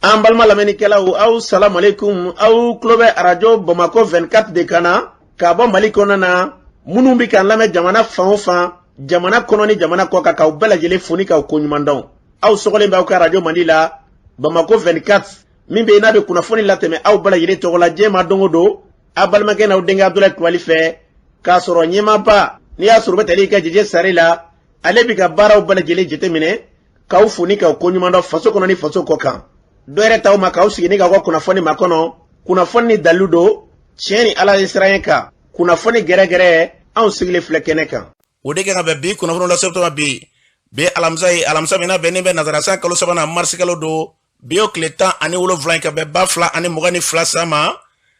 An balima lamɛnnikɛlaw, aw salamu aleykum. Aw tulo bɛ arajo Bamakɔ 24 de kan na ka bɔ Mali kɔnɔna na. Minnu bɛ k'an lamɛn jamana fan o fan, jamana kɔnɔ ni jamana kɔ kan, k'aw bɛɛ lajɛlen fo ni k'aw koɲuman dɔn. Aw sɔgɔlen bɛ aw ka arajo mandi la, Bamakɔ 24, min bɛ yen n'a bɛ kunnafoni latɛmɛ aw bɛɛ lajɛlen tɔgɔ la diɲɛ ma don o don, aw balimakɛ n'aw denkɛ Abudulayi Kulubali fɛ, k'a sɔrɔ ɲɛmaaba n'i y'a sɔrɔ u bɛ tali kɛ Jeje Sare la, ale bɛ ka baaraw bɛɛ lajɛlen jateminɛ, k'aw fo ni k'aw koɲuman dɔn faso kɔnɔ ni faso kɔ kan. Dɔ yɛrɛ t'aw ma k'aw sigi ni k'aw ka kunnafoni makɔnɔ, kunnafoni ni dalilu don, tiɲɛ ni Ala ye siran kan, kunnafoni gɛrɛgɛrɛ, anw sigilen filɛ kɛnɛ kan. O de kan ka bɛn bi kunnafoni lasebutɔ ma bi. Bi alamisa ye alamisa min n'a bɛnnen bɛ nazara san kalo sabanan, marisi kalo don. Bi o tile 17 ye ka bɛn 2022 san ma,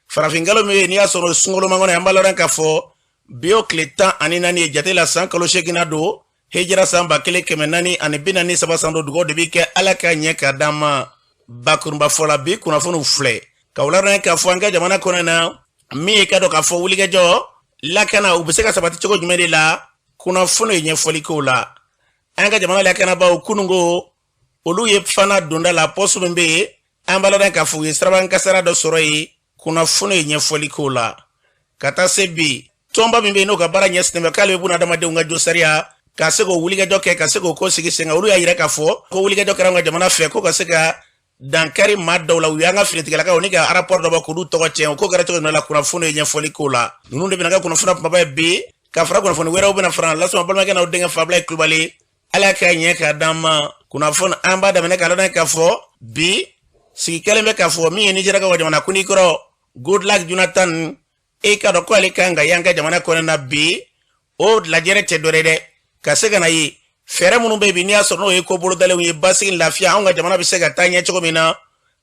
farafinkalo min ye n'i y'a sɔrɔ sunkalo makɔnɔ, an b'a lɔn k'a fɔ bi o tile 14 ye jate la, san kalo seeginna don, hijira san 1443 san don. Dugawu de bɛ kɛ Ala ka ɲɛ ka d'an ma. Bakurunba fɔ la, bi kunnafoniw filɛ ka wula k'a fɔ an ka jamana kɔnɔ na, min ye ka dɔn k'a fɔ wulikajɔ lakana u bɛ se ka sabati cogo jumɛn de la, kunnafoni ye ɲɛfɔli k'o la. An ka jamana lakanabaaw, kununko olu ye Fana donda la, pɔsu min bɛ yen, an b'a lɔn k'a fɔ u ye sirabakan kasara dɔ sɔrɔ yen, kunnafoni ye ɲɛfɔli k'o la. Ka taa se bi, tɔnba min bɛ yen n'o ka baara ɲɛsinnen bɛ k'ale bɛ buna adamadenw ka josariya ka se k'o wulikajɔ kɛ, ka se k'o ko sigi sen kan, olu y'a yira k'a fɔ ko wulikajɔ kɛra an ka jamana fɛ ko ka se ka dankari maa dɔw la, u y'an ka finitigilakaw ni ka rapport dɔ bɔ k'olu tɔgɔ tiɲɛ. O ko kɛra cogo jumɛn la, kunnafoni ye ɲɛfɔli k'o la. Ninnu de bɛna kɛ kunnafoni kumaba ye bi, ka fara kunnafoni wɛrɛw bɛna fara lasuma. Balimakɛ n'aw denkɛ Fabila Kulubali, Ala ka ɲɛ k'a d'an ma. Kunnafoni an b'a daminɛ k'a lɔn k'a fɔ bi sigi kɛlen bɛ k'a fɔ min ye Nizeriya ka jamana kuntigi kɔrɔ Goodluck Jonathan, e k'a dɔn ko ale kan ka y'an ka jamana kɔnɔ na bi. O lajɛrɛ tɛ dɔ dɛ, ka se ka na ye fɛɛrɛ minnu bɛ yen bi, n'i y'a sɔrɔ n'o ye ko bolodalenw ye, basigi, lafiya, anw ka jamana bɛ se ka taa ɲɛ cogo min na,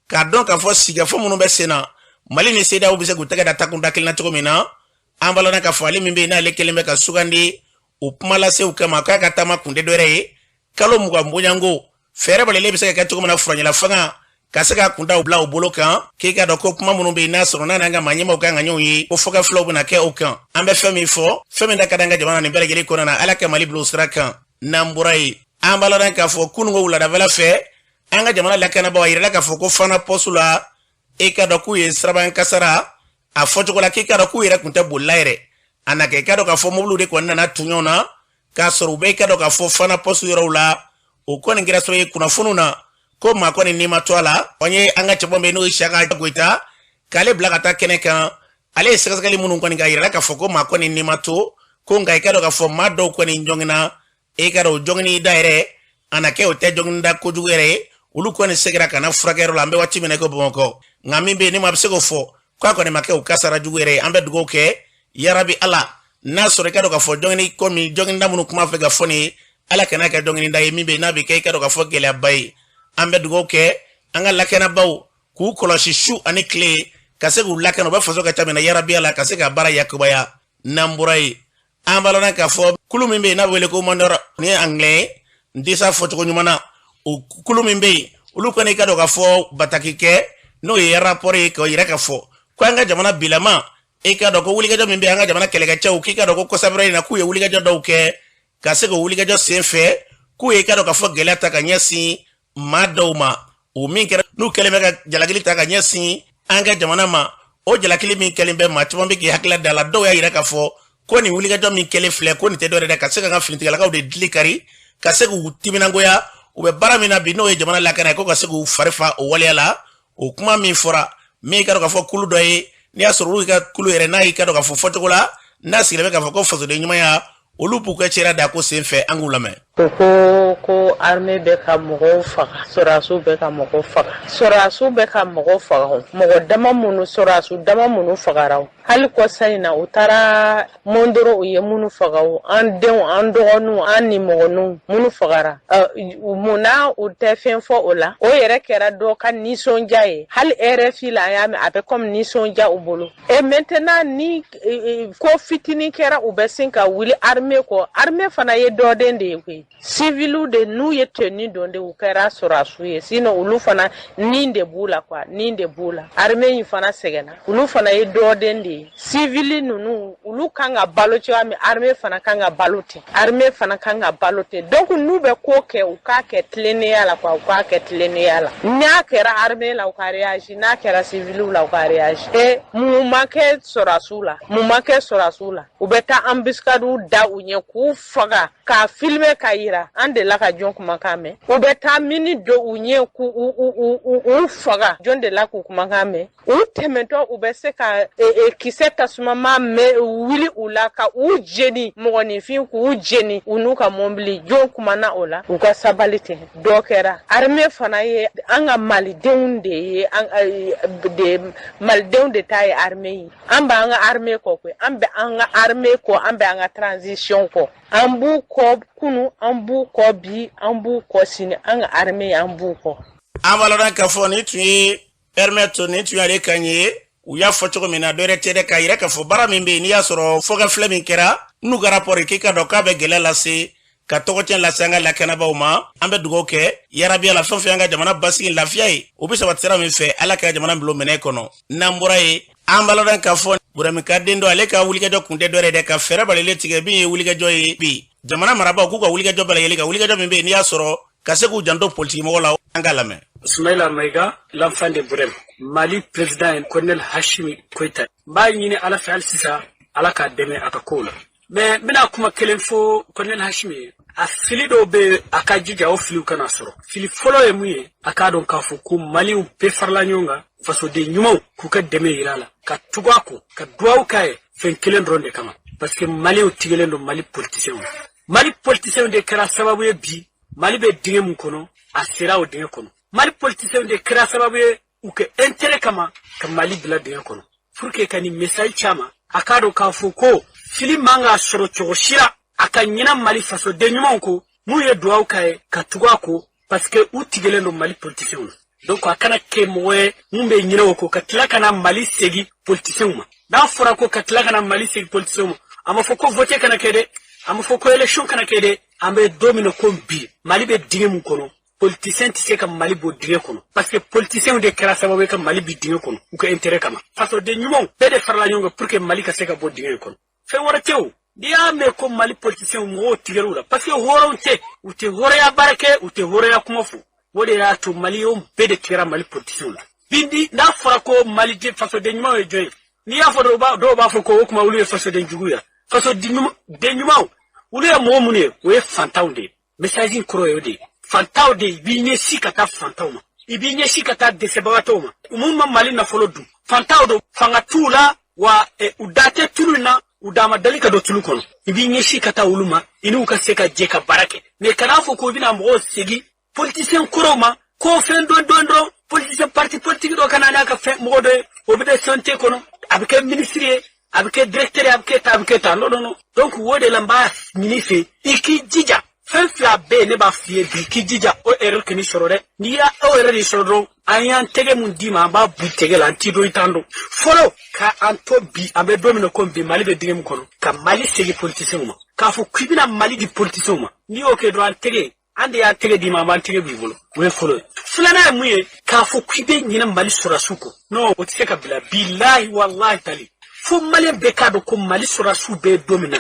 k'a dɔn k'a fɔ sigikafɔ minnu bɛ sen na, Mali ni CEDEAO bɛ se k'u tɛgɛ da takunda kelen na cogo min na. An b'a lɔn k'a fɔ ale min bɛ yen n'ale kelen bɛ ka sugandi o kuma lasew kama, k'a ka taama kun tɛ dɔwɛrɛ ye, kalo 20 bonyanko fɛɛrɛ balalen bɛ se ka kɛ cogo min na, furancɛla fanga ka se ka kunda bila o bolo kan, k'i ka dɔn ko kuma minnu bɛ yen n'a sɔrɔ n'a n'an ka maa ɲɛmaaw kan ka ɲɔgɔn ye, ko fɔkɛ filaw bɛna kɛ o kan. An bɛ fɛn min fɔ, fɛn min da ka di an ka jamana nin bɛɛ lajɛlen kɔnɔna na, Ala ka Mali bila o sira kan. N'an bɔra yen, an b'a lɔn k'a fɔ kununko wuladafɛla fɛ, an ka jamana lakanabaaw a yirala k'a fɔ ko Fana pɔsu la, e ka dɔn k'u ye sirabakan kasara a fɔcogo la, k'i ka dɔn k'u yɛrɛ tun tɛ bolila yɛrɛ, a na kɛ i ka dɔn k'a fɔ mobiliw de kɔni nana tun ɲɔgɔn na k'a sɔrɔ u bɛ i ka dɔn k'a fɔ Fana pɔsu yɔrɔw la. O kɔni kɛra sababu ye kunnafoniw na ko maa kɔni n'i ma to a la. An ye an ka cɛbɔ bɛ n'o ye Siyaka Goyita k'ale bila ka taa kɛnɛ kan, ale ye sɛgɛsɛgɛli minnu kɔni k'a yirala k'a fɔ ko maa kɔni n'i ma to ko, nka i ka dɔn k'a fɔ maa dɔw kɔni jɔngina, e ka dɔn o jɔngini da yɛrɛ a na kɛ o tɛ jɔngini da kojugu yɛrɛ ye, olu kɔni seginna ka na furakɛyɔrɔ la. An bɛ waati min na i ko Bamakɔ, nka min bɛ yen ni maa bɛ se k'o fɔ k'a kɔni ma kɛ o kasara jugu yɛrɛ ye, an bɛ dugawu kɛ yarabi Ala n'a sɔrɔ i ka dɔn k'a fɔ jɔngini komi jɔngini da minnu kuma fɛ ka fɔ nin ye, Ala kana kɛ jɔngini da ye min bɛ yen n'a bɛ kɛ i ka dɔn k'a fɔ gɛlɛyaba ye. An bɛ dugawu kɛ an ka lakanabaaw k'u kɔlɔsi su ani tile, ka se k'u lakana u bɛ faso ka ca min na, yarabi Ala ka se ka baara yakubaya. N'an bɔra yen, an b'a lɔn k'a fɔ kulu min bɛ yen n'a bɛ wele ko Mandɔrɔ, ni ye anglais ye, n tɛ s'a fɔcogo ɲuman na, o kulu min bɛ yen, olu kɔni ka dɔn k'a fɔ bataki kɛ, n'o ye rapport ye, k'o yira k'a fɔ ko an ka jamana bilama, e ka dɔn ko wulikajɔ min bɛ an ka jamana kɛlɛkɛcɛw, k'i ka dɔn ko kɔsabira in na k'u ye wulikajɔ dɔw kɛ, ka se k'o wulikajɔ sen fɛ k'u ye ka dɔn k'a fɔ gɛlɛya ta ka ɲɛsin maa dɔw ma. O min kɛra n'u kɛlen bɛ ka jalakili ta ka ɲɛsin an ka jamana ma, o jalakili min kɛlen bɛ, maa caman bɛ k'i hakilila da la. Dɔw y'a yira k'a fɔ ko nin wulikajɔ min kɛlen filɛ, ko nin tɛ dɔwɛrɛ dɛ, ka se ka ka finitigilakaw de dili kari, ka se k'u timinangoya u bɛ baara min na bi, n'o ye jamana lakana ye, ko ka se k'u fari fa o waleya la. O kuma min fɔra, min ka dɔn k'a fɔ kulu dɔ ye, n'i y'a sɔrɔ olu ka kulu yɛrɛ n'a y'i ka dɔn k'a fɔ fɔcogo la n'a sigilen bɛ k'a fɔ ko fasoden ɲumanya, olu b'u ka cɛra da ko sen fɛ, an k'u lamɛn. U ko ko armée bɛ ka mɔgɔw faga, sɔrɔdasiw bɛ ka mɔgɔw faga, sɔrɔdasiw bɛ ka mɔgɔw faga, mɔgɔ dama minnu, sɔrɔdasiw dama minnu fagara. Hali kɔsa in na, u taara Mondoro, u ye minnu faga, an denw, an dɔgɔninw, an nimɔgɔninw minnu fagara, munna u tɛ fɛn fɔ o la? O yɛrɛ kɛra dɔ ka nisɔndiya ye. Hali RFI la, an y'a mɛn, a bɛ comme nisɔndiya u bolo. Et maintenant, ni ko fitinin kɛra, u bɛ sin ka wuli armée kɔ. Armée fana ye dɔden de ye koyi. Siviliw de n'u ye tenue don de u kɛra sɔrɔdasiw ye, sinon olu fana nin de b'u la quoi, nin de b'u la. Armée in fana sɛgɛnna, olu fana ye dɔden de ye. Sivili ninnu, olu kan ka balo cogoya min, armée fana kan ka balo ten, armée fana kan ka balo ten. Donc n'u bɛ ko kɛ, u k'a kɛ tilennenya la quoi, u k'a kɛ tilennenya la. N'a kɛra armée la, u ka réagir, n'a kɛra siviliw la, u ka réagir. E mun ma kɛ sɔrɔdasiw la? Mun ma kɛ sɔrɔdasiw la? U bɛ taa embuscade da u ɲɛ k'u faga k'a filmer k'a yira. An delila ka jɔn kumakan mɛn? U bɛ taa mine don u ɲɛ k'u u faga, jɔn delila k'u kumakan mɛn? U tɛmɛtɔ, u bɛ se ka kisɛ tasumama mɛn wuli u la ka u jeni, mɔgɔninfin k'u jeni u n'u ka mɔbili, jɔn kumana o la? U ka sabali ten. Dɔ kɛra armée fana ye, an ka malidenw de ye, de malidenw de ta ye armée ye. An b'an ka armée kɔ koyi, an bɛ an ka armée kɔ, an bɛ an ka transition kɔ, an b'u kɔ kunu, an b'u kɔ bi, an b'u kɔ sini. An ka armée, an b'u kɔ. An b'a lɔn k'a fɔ nin tun ye Hermette, nin tun y'ale kan ye. U y'a fɔ cogo min na, dɔwɛrɛ tɛ dɛ, k'a yira k'a fɔ baara min bɛ yen, n'i y'a sɔrɔ fɔkafilɛ min kɛra n'u ka rapport, k'i ka dɔn k'a bɛ gɛlɛya lase ka tɔgɔcɛn lase an ka lakanabaaw ma. An bɛ dugawu kɛ yarabi ala, fɛn fɛn an ka jamana basigi lafiya ye, o bɛ sabati sira min fɛ, Ala ka jamana bila minɛ kɔnɔ. N'an bɔra yen, an b'a lɔn k'a fɔ Burɛmi ka den dɔ, ale ka wulikajɔ kun tɛ dɔwɛrɛ dɛ, ka fɛɛrɛ balilen tigɛ min ye wulikajɔ ye bi jamana marabaaw k'u ka wulikajɔ bɛɛ lajɛlen ka wulikajɔ min bɛ yen, n'i y'a sɔrɔ ka se k'u janto politikimɔgɔ la. An k'a lamɛn. Soumaïla Maïga, l'enfant de Bourem. Mali président colonel Assimi Goïta. N b'a ɲini Ala fɛ hali sisan, Ala k'a dɛmɛ a ka kow la. Mais n bɛna kuma kelen fɔ colonel Assimi ye. A fili dɔw bɛ yen, a ka jija o filiw kana sɔrɔ. Fili fɔlɔ ye mun ye? A k'a dɔn k'a fɔ ko Maliw bɛɛ farala ɲɔgɔn kan, fasoden ɲumanw k'u ka dɛmɛ yira a la, ka tugu a kɔ, ka duwawu k'a ye fɛn kelen dɔrɔn de kama. Parce que Maliw tigɛlen don Mali politiciens na. Mali politiciens de kɛra sababu ye bi Mali bɛ dingɛ mun kɔnɔ, a sera o dingɛ kɔnɔ. Mali politiciens de kɛra sababu ye u ka intérêt kama ka Mali bila dingɛ kɔnɔ. Pour que ka nin message caman, a k'a dɔn k'a fɔ ko fili man ka sɔrɔ cogo si la, a ka ɲina Mali fasoden ɲumanw ko mun ye duwawu k'a ye ka tugu a kɔ, parce que u tigɛlen don Mali politiciens na. Donc a kana kɛ mɔgɔ ye mun bɛ ɲinɛ o kɔ ka tila ka na Mali segin politiciens ma. N'a fɔra ko ka tila ka na Mali segin politiciens ma, a ma fɔ ko vote kana kɛ dɛ, a ma fɔ ko élection kana kɛ dɛ. An bɛ don min na ko bi, Mali bɛ dingɛ mun kɔnɔ, politicien tɛ se ka Mali bɔ dingɛ kɔnɔ, parce que politiciens de kɛra sababu ye ka Mali bi dingɛ kɔnɔ u ka intérêt kama. Fasoden ɲumanw bɛɛ de farala ɲɔgɔn kan pour que Mali ka se ka bɔ dingɛ in kɔnɔ. Fɛn wɛrɛ tɛ o. N'i y'a mɛn ko Mali politiciens mɔgɔw tigɛr'u la, parce que hɔrɔnw tɛ, u tɛ hɔrɔnya baara kɛ, u tɛ hɔrɔnya kuma fɔ. O de y'a to maliyɛnw bɛɛ de tigɛra Mali politiciens la. Bi n'a fɔra ko Mali fasoden ɲumanw ye jɔn ye, n'i y'a fɔ dɔw b'a fɔ ko o tuma olu ye fasoden jugu ye. Fasoden ɲumanw, olu ye mɔgɔ minnu ye, o ye fantanw de ye. Message in kɔrɔ ye o de ye, fantanw de. I b'i ɲɛsin ka taa fantanw ma, i b'i ɲɛsin ka taa dɛsɛbagatɔw ma, mun ma Mali nafolo dun. Fantanw don, fanga t'u la wa u da tɛ tulu in na, u da ma dali ka don tulu kɔnɔ. I b'i ɲɛsin ka taa olu ma, i n'u ka se ka jɛ ka baara kɛ. Mais kan'a fɔ ko i bɛna mɔgɔw segin politicien kɔrɔw ma ko fɛn dɔn dɔn dɔrɔn, politicien parti politique dɔ ka na n'a ka fɛn mɔgɔ dɔ ye, o bɛ CNT kɔnɔ, a bɛ kɛ ministre ye, a bɛ kɛ directeur ye, a bɛ kɛ tan, a bɛ kɛ tan. Non, non, non. Donc o de la n b'a ɲini fɛ i k'i jija. Fɛn fila bɛ yen ne b'a f'i ye bi, k'i jija o erreur k'i sɔrɔ dɛ. N'i y'a o erreur de sɔrɔ dɔrɔn, an y'an tɛgɛ mun d'i ma, an b'a bu tɛgɛ la, an t'i dɔn, i t'an dɔn. Fɔlɔ, ka an to bi, an bɛ don min na ko bi, Mali bɛ dingɛ min kɔnɔ, ka Mali segin politiciens ma, k'a fɔ k'i bɛna Mali di politiciens ma, n'i y'o kɛ dɔrɔn, an tɛgɛ, an de y'an tɛgɛ d'i ma, an b'an tɛgɛ b'i bolo. O ye fɔlɔ ye. Filanan ye mun ye? K'a fɔ k'i bɛ ɲinɛ Mali sɔrɔdasiw kɔ, non, o tɛ se ka bila. Bilahi, walahi tali, fo Maliyɛn bɛɛ k'a dɔn ko Mali sɔrɔdasiw bɛ don min na,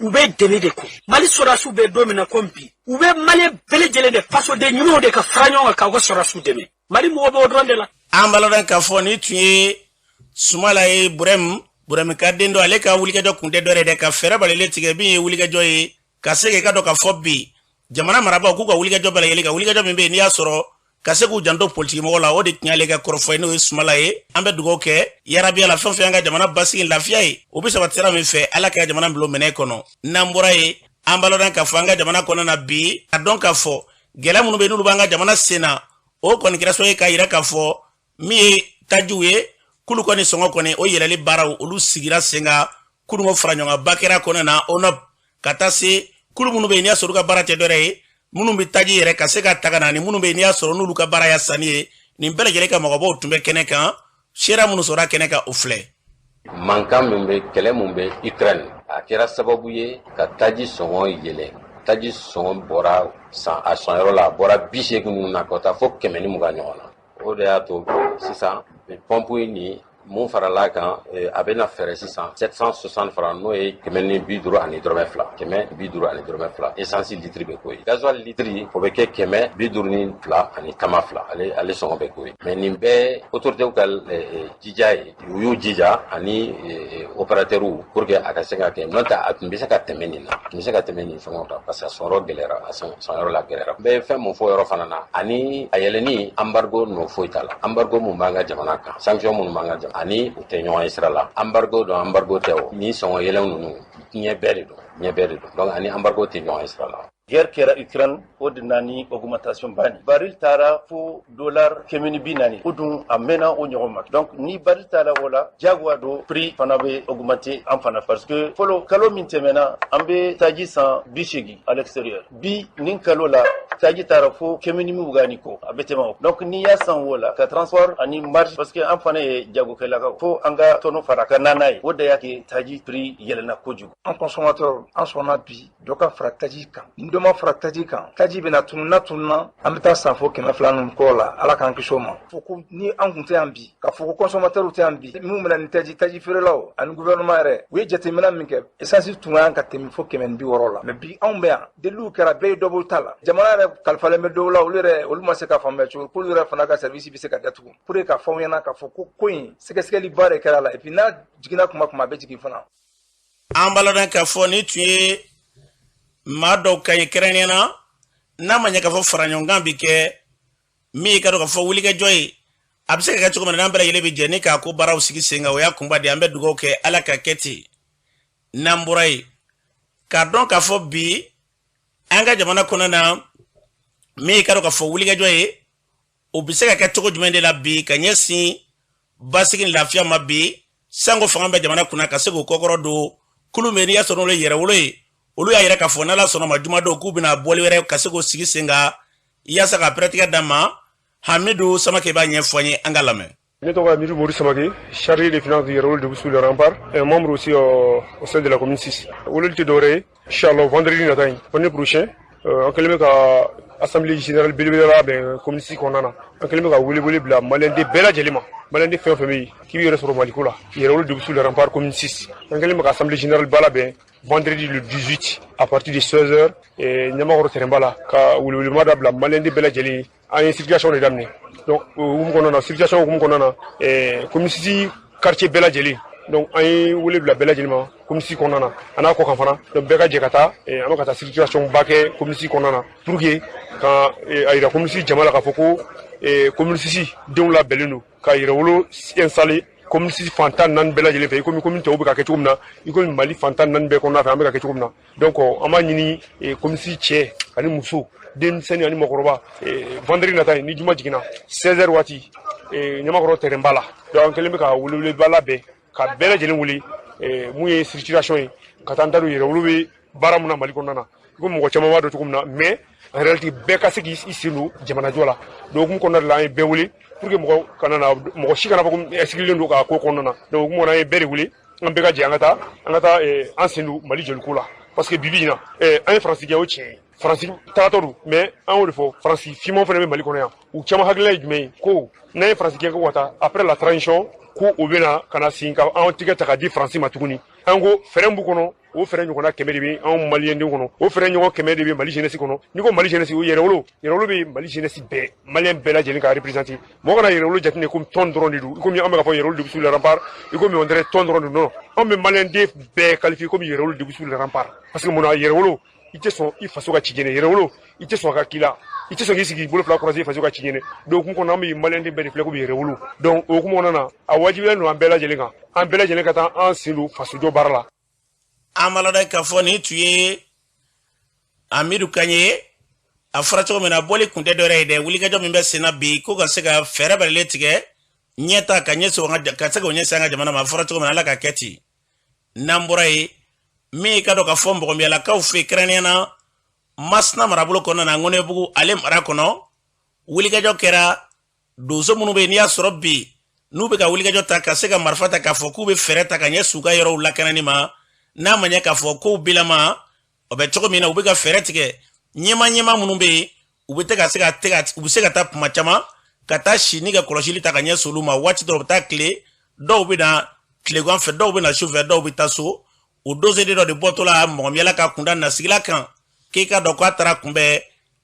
u bɛ dɛmɛ de kɔ. Mali sɔrɔdasiw bɛ don min na ko bi, u bɛ Maliyɛn bɛɛ lajɛlen de, fasoden ɲumanw de ka fara ɲɔgɔn kan k'aw ka sɔrɔdasiw dɛmɛ. Mali mɔgɔ b'o dɔrɔn de la. An b'a lɔn k'a fɔ nin tun ye Sumala ye, Burɛmu, Burɛmu ka den dɔ, ale ka wulikajɔ kun tɛ dɔwɛrɛ dɛ, ka fɛɛrɛ balilen tigɛ min ye wulikajɔ ye ka se k'i ka dɔn k'a fɔ bi jamana marabaaw k'u ka wulikajɔ bɛɛ lajɛlen ka wulikajɔ min bɛ yen, n'i y'a sɔrɔ ka se k'u janto politikimɔgɔ la. O de tun y'ale ka kɔrɔfɔ ye, n'o ye Sumala ye. An bɛ dugawu kɛ yarabi ala, fɛn fɛn an ka jamana basigi lafiya ye, o bɛ sabati sira min fɛ, Ala ka jamana bila minɛ kɔnɔ. N'an bɔra yen, an b'a lɔn k'a fɔ an ka jamana kɔnɔ na bi, a dɔn k'a fɔ gɛlɛya minnu bɛ yen, n'olu b'an ka jamana sen na, o kɔni kɛra sababu ye k'a yira k'a fɔ min ye tajiw ye, k'olu kɔni sɔngɔ kɔni o yɛlɛli baaraw, olu sigira sen kan. Kununko fara ɲɔgɔn kɛra kɔnɔ na ONOP, ka taa se kulu minnu bɛ yen, n'i y'a sɔrɔ olu ka baara tɛ dɔwɛrɛ ye, minnu bɛ taji yɛrɛ ka se ka ta ka na, ni minnu bɛ yen, n'i y'a sɔrɔ n'olu ka baara ya sanni ye, nin bɛɛ lajɛlen ka mɔgɔbaw tun bɛ kɛnɛ kan. Seereya minnu sɔrɔla kɛnɛ kan, o filɛ. Mankan min bɛ, kɛlɛ min bɛ Ukraine, a kɛra sababu ye ka taji sɔngɔ yɛlɛ. Taji sɔngɔ bɔra san a sɔnyɔrɔ la, a bɔra 80 ninnu na ka taa fo 120 ɲɔgɔn na. O de y'a to sisan pɔnpu in nin mun farala kan, a bɛna fɛrɛ sisan 760 francs, n'o ye 150 dɔrɔmɛ 2, 150 dɔrɔmɛ 2 essence litre bɛ k'o ye. Gasoil litre, o bɛ kɛ 152 ani tama 2, ale sɔngɔ bɛ k'o ye. Mais nin bɛɛ autorités ka jija ye, u y'u jija ani opérateurs pour que a ka se ka kɛ. N'o tɛ, a tun bɛ se ka tɛmɛ nin na, a tun bɛ se ka tɛmɛ nin sɔngɔ kan, parce que a sɔngɔ gɛlɛyara, a sɔngɔ la gɛlɛyara. N bɛ fɛn mun fɔ yɔrɔ fana na, ani a yɛlɛnni, embargo nɔ foyi t'a la. Embargo mun b'an ka jamana kan, sanction minnu b'an ka jamana ani u tɛ ɲɔgɔn ye sira la. Embargo don, embargo tɛ, o ni sɔngɔ yɛlɛn ninnu, diɲɛ bɛɛ de don, diɲɛ bɛɛ de don. Donc ani embargo tɛ ɲɔgɔn ye sira la. Guerre kɛra Ukraine, o de nani augmentation ba ni baril taara fo dollar 140. O dun a mɛnna o ɲɔgɔn ma. Donc ni baril taara o la, jagoya do prix fana bɛ augmenter an fana, parce que fɔlɔ, kalo min tɛmɛna, an bɛ taji san 80 à l'extérieur. Bi nin kalo la, taji taara fo 120 ni kɔ, a bɛ tɛmɛ o. Donc n'i y'a san o la ka transport ani marge, parce que an fana ye jagokɛlakaw, fo an ka tɔnɔ fara ka na n'a ye, o de y'a kɛ taji prix yɛlɛnna kojugu. An consommateur, an sɔnna bi dɔ ka fara taji kan. Ni dɔ ma fara taji kan, taji bɛna tunu. N'a tununa, an bɛ taa san fo 200 ninnu kɔ la. Ala k'an kisi o ma. Fo ko ni an kun tɛ yan bi, ka fɔ ko consommateur tɛ yan bi, minnu bɛna ni taji, taji feerelaw ani gouvernement yɛrɛ, u ye jateminɛ min kɛ, essence tun ka kan ka tɛmɛ fo 160 la. Mais bi anw bɛ yan, deliliw kɛra, bɛɛ ye dɔ bɔ ta la. Jamana yɛrɛ kalifalen bɛ dɔw la, olu yɛrɛ, olu ma se ka faamuya cogo k'olu yɛrɛ fana ka service bɛ se ka datugu pour que ka fɔ aw ɲɛna k'a fɔ ko ko in sɛgɛsɛgɛliba de kɛra la. Et puis n'a jiginna kuma kuma, a bɛ jigin fana. An b'a lɔn k'a fɔ ni tun ye maa dɔw ka ɲi, kɛrɛnkɛrɛnnenya na n'a ma ɲɛ k'a fɔ faraɲɔgɔnkan bi kɛ min ye, ka dɔn k'a fɔ wulikajɔ ye, a bɛ se ka kɛ cogo min na, n'an bɛɛ lajɛlen bɛ jɛ ni k'a ko baaraw sigi sen kan, o y'a kunba de ye. An bɛ dugawu kɛ, Ala ka kɛ ten. N'an bɔra yen, k'a dɔn k'a fɔ bi an ka jamana kɔnɔ na, min ye ka dɔn k'a fɔ wulikajɔ ye, o bɛ se ka kɛ cogo jumɛn de la bi ka ɲɛsin basigi ni lafiya ma bi, sanko fanga bɛ jamana kunna ka se k'o kɔkɔrɔ don kulu min n'i y'a sɔrɔ n'olu ye yɛrɛwolo ye. Olu y'a yira k'a fɔ n'Ala sɔnna ma, jumadon k'u bɛna bɔli wɛrɛ ka se k'o sigi sen kan yaasa ka pɛrɛtigɛ d'a ma. Hamidu Samake b'a ɲɛfɔ an ye, an ka lamɛn. Ne tɔgɔ ye Amidu Mori Samake, chargé des finances du Yɛrɛwolo Debout sur le Rempart, et membre aussi au sein de la commune 6. Weleli tɛ dɔwɛrɛ ye, inchallah vendredi nata in, vendredi prochain, an kɛlen bɛ ka assemblée générale belebele labɛn commune 6 kɔnɔna na. An kɛlen bɛ ka wele bila maliyɛnden bɛɛ lajɛlen ma, maliyɛnden fɛn o fɛn bɛ yen k'i b'i yɛrɛ sɔrɔ Maliko la, Yɛrɛwolo Debout sur le Rempart commune 6. An kɛlen bɛ ka assemblée générale ba labɛn vendredi le 18 à partir de 16h Ɲamakɔrɔ terrain ba la, ka welewelema da bila maliyɛnden bɛɛ lajɛlen ye. An ye circulation de daminɛ. Donc o hukumu kɔnɔna na, circulation hukumu kɔnɔna na, commune 6 quartier bɛɛ lajɛlen, donc an ye wele bila bɛɛ lajɛlen ma commune 6 kɔnɔna na, a n'a kɔ kan fana. Donc bɛɛ ka jɛ ka taa, an bɛ ka taa circulation ba kɛ commune 6 kɔnɔna na pour que ka a yira commune 6 jama la k'a fɔ ko commune 6 denw labɛnnen don ka yɛrɛwolo installer commune 6 fan 14 bɛɛ lajɛlen fɛ, i komi commune tɔw bɛ ka kɛ cogo min na, i komi Mali fan 14 bɛɛ kɔnɔna fɛ an bɛ ka kɛ cogo min na. Donc an b'a ɲini commune 6 cɛ ani muso, denmisɛnnin ani mɔgɔkɔrɔba, vendredi nata in, ni juma jiginna, 16 heures waati, Ɲamakɔrɔ terrain ba la. Donc an kɛlen bɛ ka weleweleba labɛn ka bɛɛ lajɛlen wele, mun ye circulation ye, ka taa an da don yɛrɛwolo bɛ baara mun na Mali kɔnɔna na, i komi mɔgɔ caman b'a dɔn cogo min na. Mais en réalité, bɛɛ ka se k'i sen don jamanajɔ la. Donc hukumu kɔnɔna de la, an ye bɛɛ wele pour que mɔgɔ kana na, mɔgɔ si kana fɔ ko sigilen don k'a ko kɔnɔna na. Donc hukumu kɔnɔ, an ye bɛɛ de wele, an bɛɛ ka jɛ, an ka taa an sen don Mali jɔliko la, parce que bibi in na, an ye Faransi gɛn, o tiɲɛ ye, Faransi tagatɔ don. Mais an y'o de fɔ, Faransi finman fana bɛ Mali kɔnɔ yan. U caman hakilina ye jumɛn ye? Ko n'an ye Faransi gɛn ko ka taa après la transition, ko o bɛna ka na sin ka anw tigɛ ta ka di Faransi ma tuguni. An ko fɛɛrɛ b'u kɔnɔ, o fɛɛrɛ ɲɔgɔnna 100 de bɛ anw maliyɛndenw kɔnɔ, o fɛɛrɛ ɲɔgɔn 100 de bɛ Mali jeunesse kɔnɔ. N'i ko Mali jeunesse, o yɛrɛwolo, yɛrɛwolo bɛ Mali jeunesse bɛɛ, maliyɛn bɛɛ lajɛlen ka représenter. Mɔgɔ kana yɛrɛwolo jateminɛ komi tɔn dɔrɔn de don, i komi an bɛ ka fɔ Yɛrɛwolo Debout sur le Rempart, i komi on dirait tɔn dɔrɔn de don. Non, anw bɛ maliyɛnden bɛɛ qualifier komi Yɛrɛwolo Debout sur le Rempart, parce que mun na? Yɛrɛwolo, i tɛ sɔn i faso ka ci jɛnɛ. Yɛrɛwolo, i tɛ sɔn ka k'i la, i tɛ sɔn k'i sigi bolo fila croiser i faso ka ci ɲɛnɛ. Donc hukumu kɔnɔ, an bɛ maliyɛnden bɛɛ de filɛ komi yɛrɛwolo. Donc o hukumu kɔnɔna na, a wajibiyalen don an bɛɛ lajɛlen kan, an bɛɛ lajɛlen ka taa an sen don fasojɔ baara la. An b'a lɔn k'a fɔ nin tun ye Amidu kan ye. A fɔra cogo min na, bɔli kun tɛ dɔwɛrɛ ye dɛ, wulikajɔ min bɛ sen na bi, ko ka se ka fɛɛrɛ bɛrɛlen tigɛ ɲɛta ka ɲɛsin ka se k'o ɲɛsin an ka jamana ma. A fɔra cogo min na, Ala ka kɛ ten. N'an bɔra yen, min ye ka dɔn k'a fɔ mɔgɔmiyalakaw fɛ, kɛrɛnkɛrɛnnenya na Masina marabolo kɔnɔna na, Ŋɔnɛbugu ale mara kɔnɔ, wulikajɔ kɛra. Donso minnu bɛ yen n'i y'a sɔrɔ bi n'u bɛ ka wulikajɔ ta ka se ka marifa ta k'a fɔ k'u bɛ fɛɛrɛ ta ka ɲɛsin u ka yɔrɔw lakanani ma, n'a ma ɲɛ k'a fɔ k'u bilama. O bɛ cogo min na, u bɛ ka fɛɛrɛ tigɛ. Ɲɛma minnu bɛ yen, u bɛ se ka u bɛ se ka taa kuma caman ka taa si ni ka kɔlɔsili ta ka ɲɛsin olu ma. Waati dɔw bɛ taa tile, dɔw bɛ na tilegan fɛ, dɔw bɛ na su fɛ, dɔw bɛ taa so. O dossier dɔ de bɔtɔ la mɔgɔmiyala ka kunda nasigila kan, k'i ka dɔn k'a taara kunbɛn.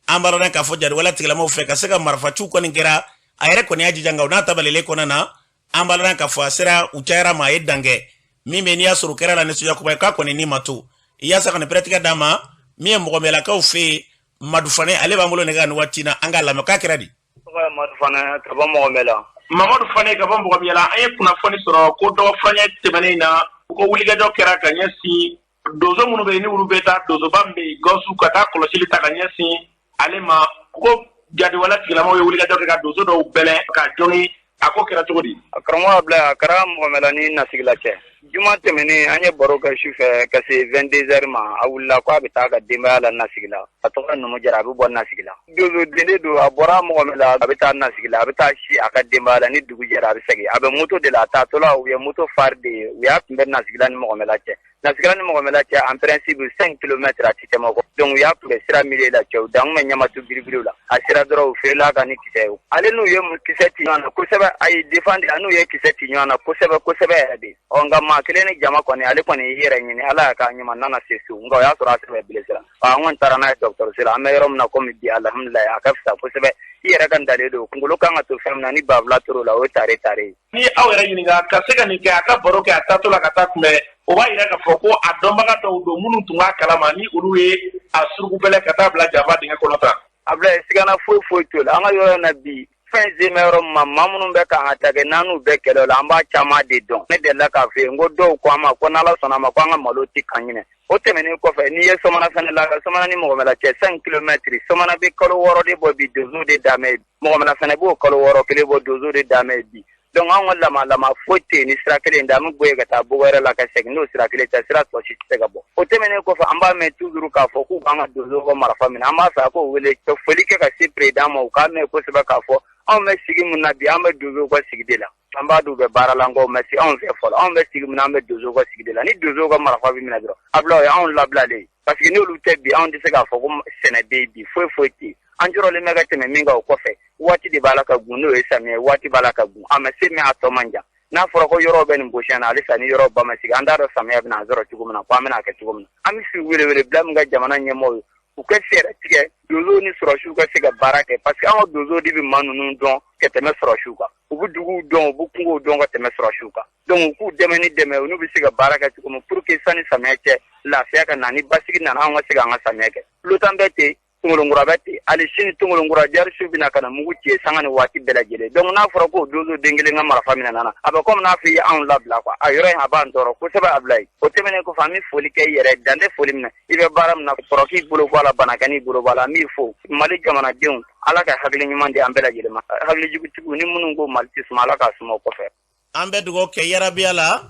An b'a dɔn k'a fɔ jariwala tigilamaw fɛ ka se ka marifaciw kɔni kɛra. A yɛrɛ kɔni y'a jija, nka o n'a ta balelen kɔnɔna na, an b'a dɔn k'a fɔ a sera u cayara ma, a ye dan kɛ min bɛ. N'i y'a sɔrɔ o kɛra la nisɔndiya kuba ye, k'a kɔni ni ma to yaasa ka nin pɛrɛtigɛ d'a ma. Min ye mɔgɔmiyalakaw fɛ yen, Madu Fane, ale b'an bolo nɛgɛ nin waati na, an k'a lamɛn k'a kɛra di. Tɔgɔ ye Madu Fane ka bɔ Mɔgɔmɛla. Mamadu Fane ka bɔ Mɔgɔmiyala, an ye kunnafoni sɔrɔ ko dɔgɔ furancɛ tɛmɛnen in na, ko wulikajɔ kɛra ka ɲɛsin donso minnu bɛ yen, ni olu bɛ taa donsoba min bɛ yen Gawusu, ka taa kɔlɔsili ta ka ɲɛsin ale ma, ko jadiwala tigilamaw ye wulikajɔ kɛ ka donso dɔw bɛlɛn ka jɔngi. A ko kɛra cogo di? Karamɔgɔ Abulayi, a kɛra Mɔgɔmɛla ni Nasigila cɛ. Juma tɛmɛnen, an ye baro kɛ su fɛ ka se 22 heures ma. A wulila ko a bɛ taa ka denbaya la Nasigila. A tɔgɔ ye Numu Jara, a bɛ bɔ Nasigila. Donso den de don. A bɔra Mɔgɔmɛla, a bɛ taa Nasigila, a bɛ taa si a ka denbaya la. Ni dugu jɛra, a bɛ segin. A bɛ moto de la. A taatɔla, u ye moto phare de ye, u y'a kunbɛn Nasigila ni Mɔgɔmɛla cɛ. Nasigila ni Mɔgɔmɛla cɛ, en principe 5 kilomètres, a tɛ tɛmɛ o kan. Donc u y'a kunbɛn sira milieu la. Cɛw dan kun bɛ ɲamatu biribiriw la. A sera dɔrɔn, u feerela kan ni kisɛ ye. Ale n'u ye kisɛ ci ɲɔgɔn na kosɛbɛ. A y'i défendre, a n'u ye kisɛ ci ɲɔgɔn na kosɛbɛ kosɛbɛ yɛrɛ de. Ɔ nka maa kelen ni jama kɔni, ale kɔni y'i yɛrɛ ɲini. Ala y'a k'a ɲuman nana se so, nka o y'a sɔrɔ a sɛbɛ blessé la. An kɔni taara n'a ye dɔgɔtɔrɔso la. An bɛ yɔrɔ min na komi bi, alhamdulilayi, a ka fisa kosɛbɛ. I yɛrɛ ka ntalen don, kunkolo kan ka to fɛn min na, ni banfula tor'o la, o ye tare tare ye. Ni aw yɛrɛ ɲininka ka se ka nin kɛ, a ka baro kɛ a taatɔ la ka taa kunbɛn, o b'a yira k'a fɔ ko a dɔnbaga dɔw don minnu tun b'a kalama, ni olu ye a suruku bɛlɛ ka taa bila janfa dingɛ kɔnɔ tan. Abulayi, sigana foyi foyi t'o la. An ka yɔrɔ in na bi, fɛn sen bɛ yɔrɔ min ma, maa minnu bɛ k'an attaquer, n'an n'u bɛɛ kɛlɛ la, an b'a caman de dɔn. Ne delila k'a fɔ yen ko dɔw ko an ma ko n'Ala sɔnna a ma, ko an ka malo ti kan ɲinɛ. O tɛmɛnen kɔfɛ, n'i ye Sɔmana fɛnɛ la, Sɔmana ni Mɔgɔmɛla cɛ 5 kilomètres, Sɔmana bɛ kalo 6 de bɔ bi, donso de damɛ. Mɔgɔmɛla fɛnɛ b'o kalo 6 kelen bɔ, donso de damɛ bi. Donc anw ka lama foyi tɛ yen ni sira kelen tɛ. An bɛ bɔ yen ka taa bogo wɛrɛ la ka segin, n'o sira kelen tɛ, sira tɔ si tɛ se ka bɔ. O tɛmɛnen kɔfɛ, an b'a mɛn toujours k'a fɔ k'u k'an ka donsow ka marifa minɛ. An b'a fɛ a k'o wele ka foli kɛ ka se président ma, u k'a mɛn kosɛbɛ k'a fɔ anw bɛ sigi min na bi, an bɛ donsow ka sigi de la. An b'a dɔn u bɛ baara la, nka o ma se anw fɛ fɔlɔ. Anw bɛ sigi min na, an bɛ donsow ka sigi de la. Ni donsow ka marifa bɛ minɛ dɔrɔn, Abulayi, o ye anw labilalen ye, parce que n'olu tɛ bi, anw tɛ se k'a fɔ ko sɛnɛ bɛ yen bi. Foyi foyi tɛ yen. An jɔrɔlen bɛ ka tɛmɛ min kan, o kɔfɛ waati de b'a la ka gun, n'o ye samiyɛ waati b'a la ka gun. A ma se min, a tɔ man jan. N'a fɔra ko yɔrɔ bɛ nin position na halisa, ni yɔrɔ ba ma sigi, an t'a dɔn samiyɛ bɛna an sɔrɔ cogo min na, ko an bɛna kɛ cogo min na. An bɛ si wele bila min ka jamana ɲɛmɔgɔw ye, u ka fɛɛrɛ tigɛ donsow ni sɔrɔsiw ka se ka baara kɛ, parce que an ka donsow de bɛ maa ninnu dɔn ka tɛmɛ sɔrɔsiw kan. U bɛ duguw dɔn, u bɛ kungow dɔn ka tɛmɛ sɔrɔsiw kan. Donc u k'u dɛmɛ ni dɛmɛ, n'u bɛ se ka baara kɛ cogo min, pour que sani samiyɛ cɛ, lafiya ka na, ni basigi nana, an ka se k'an ka samiyɛ kɛ. Lotan bɛ ten, Tongolonkura bɛ ten. Hali sini Tongolonkura jarisiw bɛna ka na mugu ci sanga ni waati bɛɛ lajɛlen. Donc n'a fɔra ko donso den kelen ka marifa minɛ nana, a bɛ komi n'a fɔ i ye anw labila quoi. A yɔrɔ in a b'an tɔɔrɔ kosɛbɛ, Abulayi. O tɛmɛnen kɔfɛ, an bɛ foli kɛ i yɛrɛ, dan tɛ foli min na. I bɛ baara min na, sɔrɔ k'i bolo bɔ a la, bana k'i bolo bɔ a la. An b'i fo. Mali jamanadenw, Ala ka hakili ɲuman di an bɛɛ lajɛlen ma. Hakilijugutigiw ni minnu ko Mali tɛ suma, Ala k'a suma o kɔfɛ. An bɛ dugawu kɛ yarabiya la,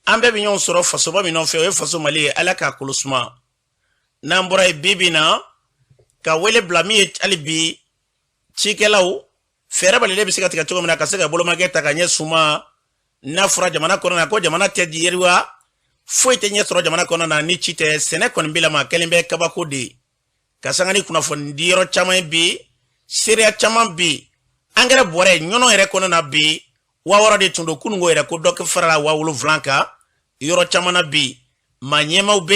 an bɛɛ bɛ ɲɔgɔn sɔrɔ fasoba min nɔfɛ, o ye faso Mali ye. Ala k'a kolo suma. N'an bɔra yen, bi bi na ka wele bila min ye, hali bi cikɛlaw fɛɛrɛ balilen bɛ se ka tigɛ cogo min na ka se ka bolomakɛ ta ka ɲɛ suma. N'a fɔra jamana kɔnɔ na ko jamana tɛ di yiriwa, foyi tɛ ɲɛ sɔrɔ jamana kɔnɔ na ni ci tɛ. Sɛnɛ kɔni bi lama kɛlen bɛ kabako de ye ka sanga ni kunnafoni di yɔrɔ caman ye bi, seereya caman bi. Angɛrɛ bɔrɛ ɲɔnɔ yɛrɛ kɔnɔ na bi, 6000 de tun don kununko yɛrɛ, ko dɔ farala 7000 kan yɔrɔ caman na bi. Maa ɲɛmaw bɛ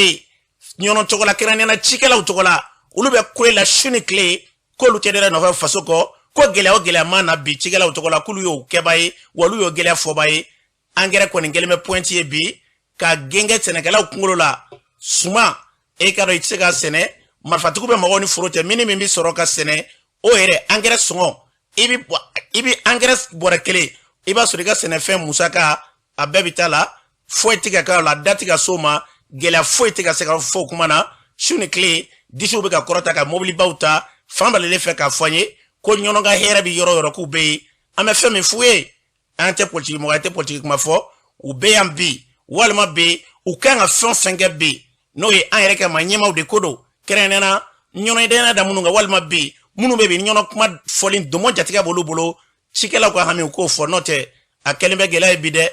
yen ɲɔnɔ tɔgɔ la, kɛrɛnkɛrɛnnenya la cikɛlaw tɔgɔ la, olu bɛ kule la su ni tile k'olu tɛ dɛrɛ nɔfɛ faso kɔ, ko gɛlɛya o gɛlɛya ma na bi cikɛlaw tɔgɔ la, k'olu y'o kɛba ye wa olu y'o gɛlɛya fɔba ye. Angɛrɛ kɔni kɛlen bɛ pointe ye bi ka gɛngɛ sɛnɛkɛlaw kunkolo la. Suma, e ka dɔn i tɛ se ka sɛnɛ, marifatigiw bɛ mɔgɔw ni foro cɛ, min ni min bɛ sɔrɔ ka sɛnɛ, o yɛrɛ angɛrɛ sɔngɔ, i bɛ angɛrɛ bɔrɛ kelen, i b'a sɔrɔ i ka sɛnɛfɛn musaka a bɛɛ bɛ taa la. Foyi tɛ ka k'a la, da tɛ ka s'o ma, gɛlɛya foyi tɛ ka se ka fɔ o kuma na. Su ni tile disiw bɛ ka kɔrɔta ka mobilibaw ta fan balalen fɛ k'a fɔ an ye ko ɲɔnɔ ka hɛrɛ bɛ yɔrɔ o yɔrɔ, k'u bɛ yen. An bɛ fɛn min f'u ye, an tɛ politiki mɔgɔ, an tɛ politiki kuma fɔ. U bɛ yan bi walima bi, u kan ka fɛn o fɛn kɛ bi, n'o ye an yɛrɛ kɛ maa ɲɛmaaw de ko don, kɛrɛnkɛrɛnnenya la ɲɔnɔ da minnu kan, walima bi minnu bɛ bi ɲɔnɔ kuma fɔlen domɔ jatigɛ b'olu bolo, cikɛlaw ka hami u k'o fɔ. N'o tɛ, a kɛlen bɛ gɛlɛya ye bi dɛ.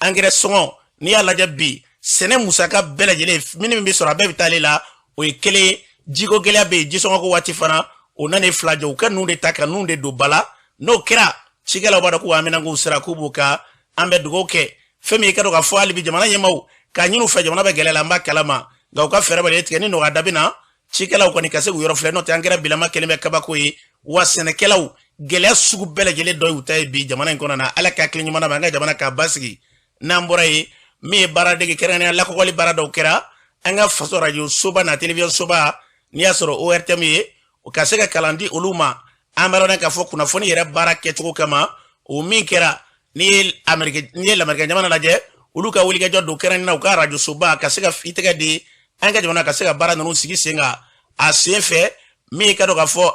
Angɛrɛ sɔngɔ, n'i y'a lajɛ bi, Sɛnɛ musaka bɛɛ lajɛlen minnu bɛ sɔrɔ, a bɛɛ bɛ taa ale la. O ye kelen ye. Jiko gɛlɛya bɛ yen, jisɔngɔko waati fana o nana fila jɔ. U ka ninnu de ta ka ninnu de don ba la. N'o kɛra, cikɛlaw b'a dɔn k'u haminankow sera k'u b'u ka. An bɛ dugawu kɛ fɛn min ye, ka dɔn k'a fɔ hali bi jamana ɲɛmaaw k'a ɲini u fɛ. Jamana bɛ gɛlɛya la, an b'a kalama, nka u ka fɛɛrɛ bɛ tigɛ ni nɔgɔya da bɛ na cikɛlaw kɔni ka se k'u yɔrɔ filɛ. N'o tɛ, an kɛra bilama kelen bɛ kabako ye wa. Sɛnɛkɛlaw, gɛlɛya sugu bɛɛ lajɛlen dɔ y'u ta ye bi jamana in kɔnɔ na. Ala ka hakili ɲuman na, an ka jamana k'a basigi. N'an bɔra yen, min ye baara dege, kɛrɛnkɛrɛnnenya lakɔkɔli baara dɔw kɛra an ka faso radio soba na télévision soba, n'i y'a sɔrɔ ORTM ye, o ka se ka kalan di olu ma. An b'a dɔn k'a fɔ kunnafoni yɛrɛ baara kɛcogo kama, o min kɛra, n'i ye Amérique, n'i ye lamɛrikɛn jamana lajɛ, olu ka wulikajɔ don kɛrɛnkɛrɛnnenya u ka radio soba ka se ka i tɛgɛ di an ka jamana ka se ka baara ninnu sigi sen kan. A sen fɛ, min ye ka dɔn k'a fɔ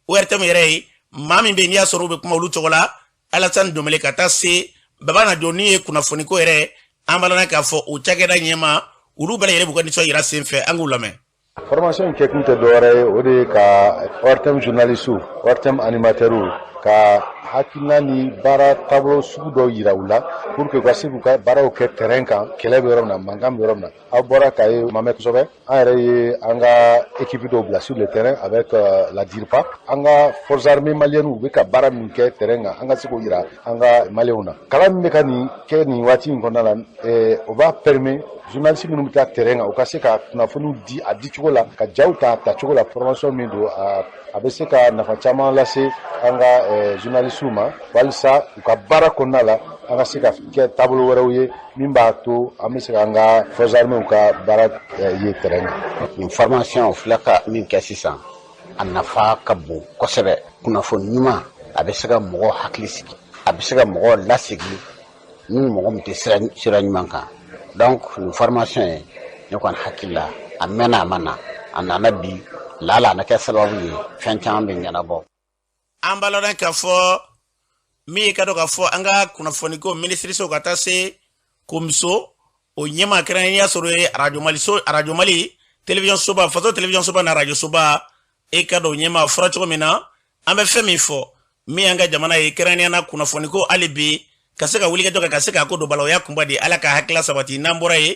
ORTM yɛrɛ ye, maa min bɛ yen n'i y'a sɔrɔ u bɛ kuma olu tɔgɔ la, Alassane Dembele, ka taa se Baba Najo ni ye kunnafoniko yɛrɛ, an b'a dɔn k'a fɔ o cakɛda ɲɛma, olu bɛɛ lajɛlen b'u ka nisɔn yira sen fɛ. An k'u lamɛn. Formation in kɛkun tɛ dɔwɛrɛ ye, o de ye ka ORTM journaliste, ORTM animateur ka hakilina ni baara taabolo sugu dɔw yira u la, pour que u ka se k'u ka baaraw kɛ terrain kan, kɛlɛ bɛ yɔrɔ min na, mankan bɛ yɔrɔ min na. Aw bɔra k'a ye, ma mɛn kosɛbɛ, an yɛrɛ ye an ka équipe dɔw bila sur le terrain avec la DIRPA. An ka forces armées maliennes u bɛ ka baara min kɛ terrain kan, an ka se k'o yira an ka maliyɛnw na. Kalan min bɛ ka nin kɛ nin waati in kɔnɔna la, o b'a permet journaliste minnu bɛ taa terrain kan, u ka se ka kunnafoniw di a di cogo la, ka jaw ta a tacogo la. Formation min don, a bɛ se ka nafa caman lase an ka journalistes ma, walisa u ka baara kɔnɔna la, an ka se ka kɛ taabolo wɛrɛw ye min b'a to an bɛ se k'an ka forces armées ka baara ye terrain kan. Nin formation filɛ ka min kɛ sisan, a nafa ka bon kosɛbɛ. Kunnafoni ɲuman, a bɛ se ka mɔgɔw hakili sigi, a bɛ se ka mɔgɔw lasigi ni mɔgɔ min tɛ sira ɲuman kan. Donc nin formation ye, ne kɔni hakili la, a mɛnna, a ma na, a nana bi lala, a na kɛ sababu ye fɛn caman bɛ ɲɛnabɔ. An b'a lɔn k'a fɔ min ye ka dɔn k'a fɔ an ka kunnafoniko minisiriso, ka taa se komiso o ɲɛma, kɛrɛnkɛrɛnnenya sɔrɔ ye arajo Mali so, arajo Mali télévision soba, faso télévision soba na arajo soba, e ka dɔn ɲɛma fɔra cogo min na. An bɛ fɛn min fɔ, min y'an ka jamana ye, kɛrɛnkɛrɛnnenya na kunnafoniko, hali bi ka se ka wulikajɔ kɛ ka se k'a ko don ba la, o y'a kunba de ye. Ala ka hakilila sabati. N'an bɔra yen,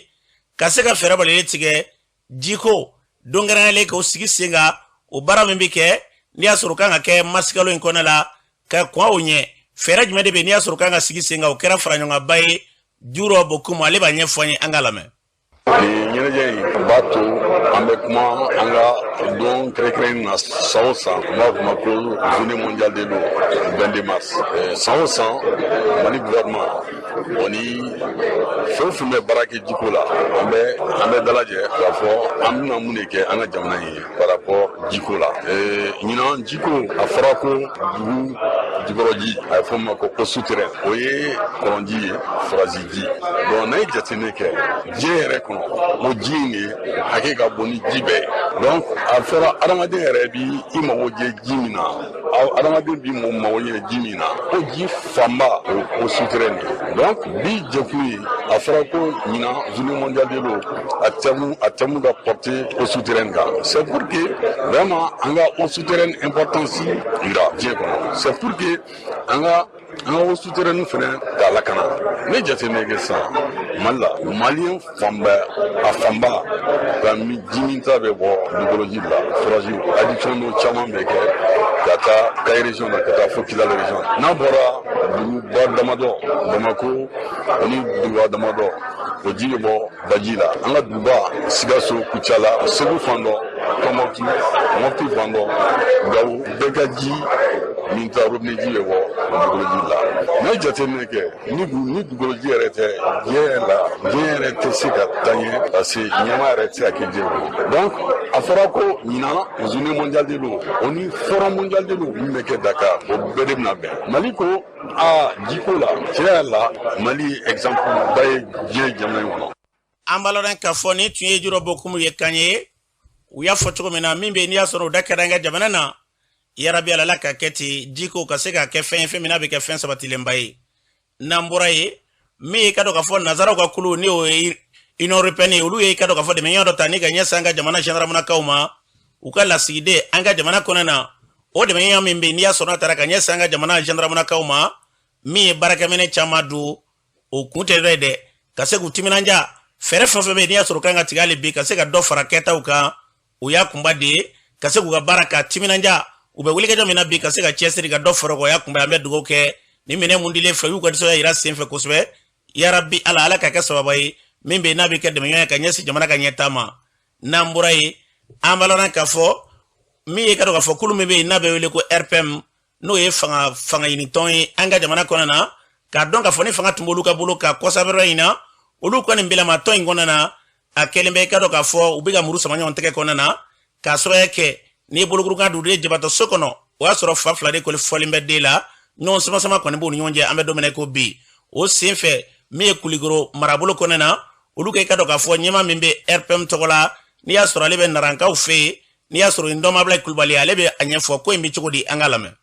ka se ka fɛɛrɛ balili tigɛ jiko don kɛrɛnkɛrɛnlen k'o sigi sen kan, o baara min bɛ kɛ, n'i y'a sɔrɔ kan ka kɛ marisikalo in kɔnɔna la, ka kɔn o ɲɛ, fɛɛrɛ jumɛn de bɛ yen n'i y'a sɔrɔ kan ka sigi sen kan? O kɛra faraɲɔgɔnba ye. Jurɔ Bokumu, ale b'a ɲɛfɔ an ye, an k'a lamɛn. Nin ɲɛnajɛ in, o b'a to an bɛ kuma an ka don kɛrɛnkɛrɛn na. San o san, an b'a fɔ ma ko Journée mondiale de l'eau, 22 mars. San o san, Mali gouvernement o ni fɛn o fɛn bɛ baara kɛ jiko la, an bɛ dalajɛ k'a fɔ an bɛna mun de kɛ an ka jamana ye par rapport jiko la. Ɲinan jiko, a fɔra ko dugu jukɔrɔji, a bɛ fɔ o ma ko eau souterraine, o ye kɔlɔnji ye, forage ji. Donc n'an ye jateminɛ kɛ diɲɛ yɛrɛ kɔnɔ, o ji in de hakɛ ka bon ni ji bɛɛ ye. Donc a fɔra adamaden yɛrɛ bi i mago jɛ ji min na, adamaden bi mago ɲɛ ji min na, o ji fanba o eau souterraine de. Donc bi jɛkulu ye, a fɔra ko ɲinan Journée mondiale de l'eau, a thème ka porter eau souterraine kan. C'est pour que vraiment an ka eau souterraine importance yira diɲɛ kɔnɔ, c'est pour que an ka eau souterraine fɛnɛ k'a lakana. Ne jateminɛ kɛ sisan Mali la, maliyɛn fanba, a fanba ka ji min ta bɛ bɔ dugukolo ji de la, forage. Adduction d'eau caman bɛ kɛ ka taa Kayi région na, ka taa fo Kidal région. N'a bɔra duguba damadɔ, Bamako o ni duguba damadɔ, o ji bɛ bɔ baji la. An ka duguba, Sikaso, Kucala, Segu fan dɔ, Tɔnbɔkutu, Mɔpti fan dɔ, Gawo, bɛɛ ka ji min ta, robinet ji bɛ bɔ dugukolo ji la. N'a ye jateminɛ kɛ, ni dugukolo ji yɛrɛ tɛ diɲɛ yɛrɛ la, diɲɛ yɛrɛ tɛ se ka taa ɲɛ, parce que ɲɛma yɛrɛ tɛ se ka kɛ diɲɛ kɔnɔ. Donc a fɔra ko ɲinan Journée mondiale de l'eau, o ni Forum mondial de l'eau min bɛ kɛ Dakar, o bɛɛ de bɛna bɛn. Mali ko aa, jiko la, tiɲɛ yɛrɛ la, Mali ye exemple ba ye diɲɛ jamana in kɔnɔ. An b'a lɔn k'a fɔ nin tun ye Jurɔ Bokumu ye kan ye. U y'a fɔ cogo min na, min bɛ yen n'i y'a sɔrɔ o da kɛra an ka jamana na, yarabi Ala ka kɛ ten, jiko ka se ka kɛ fɛn ye, fɛn min n'a bɛ kɛ fɛn sabatilenba ye. N'an bɔra yen, min ye ka dɔn k'a fɔ nanzaraw ka kulu, ni o ye Union européenne ye, olu ye ka dɔn k'a fɔ dɛmɛ dɔ ta ni ka ɲɛsin an ka jamana gendarmenakaw ma, u ka lasigiden an ka jamana kɔnɔ na. O dɛmɛ min bɛ yen n'i y'a sɔrɔ n'a taara ka ɲɛsin an ka jamana gendarmenakaw ma, min ye baarakɛminɛ caman don, o kun tɛ dɔ ye dɛ, ka se k'u timinanja. Fɛɛrɛ fɛn o fɛn bɛ yen n'i y'a sɔrɔ kan ka tigɛ hali bi ka se ka dɔ fara kɛtaw kan, o y'a kunba de ye ka se k'u ka baara ka timinanja. U bɛ wulikajɔ min na bi ka se ka cɛsiri ka dɔ fara o kan, o y'a kunba. An bɛ dugawu kɛ ni minɛn mun dilen filɛ, u y'u ka nisɔndiya yira senfɛ kosɛbɛ. Yarabi Ala, Ala ka kɛ sababa ye min bɛ yen n'a bɛ kɛ dɛmɛɲɔgɔn ye ka ɲɛsin jamana ka ɲɛtaa ma. N'an bɔra yen, an b'a lɔn k'a fɔ min ye ka dɔn k'a fɔ kulu min bɛ yen n'a bɛ wele ko RPM, n'o ye fanga ɲinitɔn ye an ka jamana kɔnɔ na, k'a dɔn k'a fɔ ni fanga tun b'olu ka bolo ka kɔsabɛrɛ in na, olu kɔni bilama tɔn in kɔnɔna na, a kɛlen bɛ i ka dɔn k'a fɔ u bɛ ka muru sama ɲɔgɔn tɛgɛ kɔnɔna na, k'a sababuya kɛ n'i ye bolokurukan don den jabatɔ so kɔnɔ, o y'a sɔrɔ fa fila de kɔni fɔlen bɛ den la, ɲɔgɔn sama sama kɔni b'u ni ɲɔgɔn cɛ. An bɛ don min na i ko bi, o sen fɛ min ye Kulikoro marabolo kɔnɔna na, olu ka i ka dɔn k'a fɔ ɲɛmaa min bɛ RPM tɔgɔ la, n'i y'a sɔrɔ ale bɛ Narankaw fɛ yen, n'i y'a sɔrɔ Ndɔma Abulayi Kulubali, ale bɛ a ɲɛfɔ ko in bɛ cogo di, an k'a lamɛn.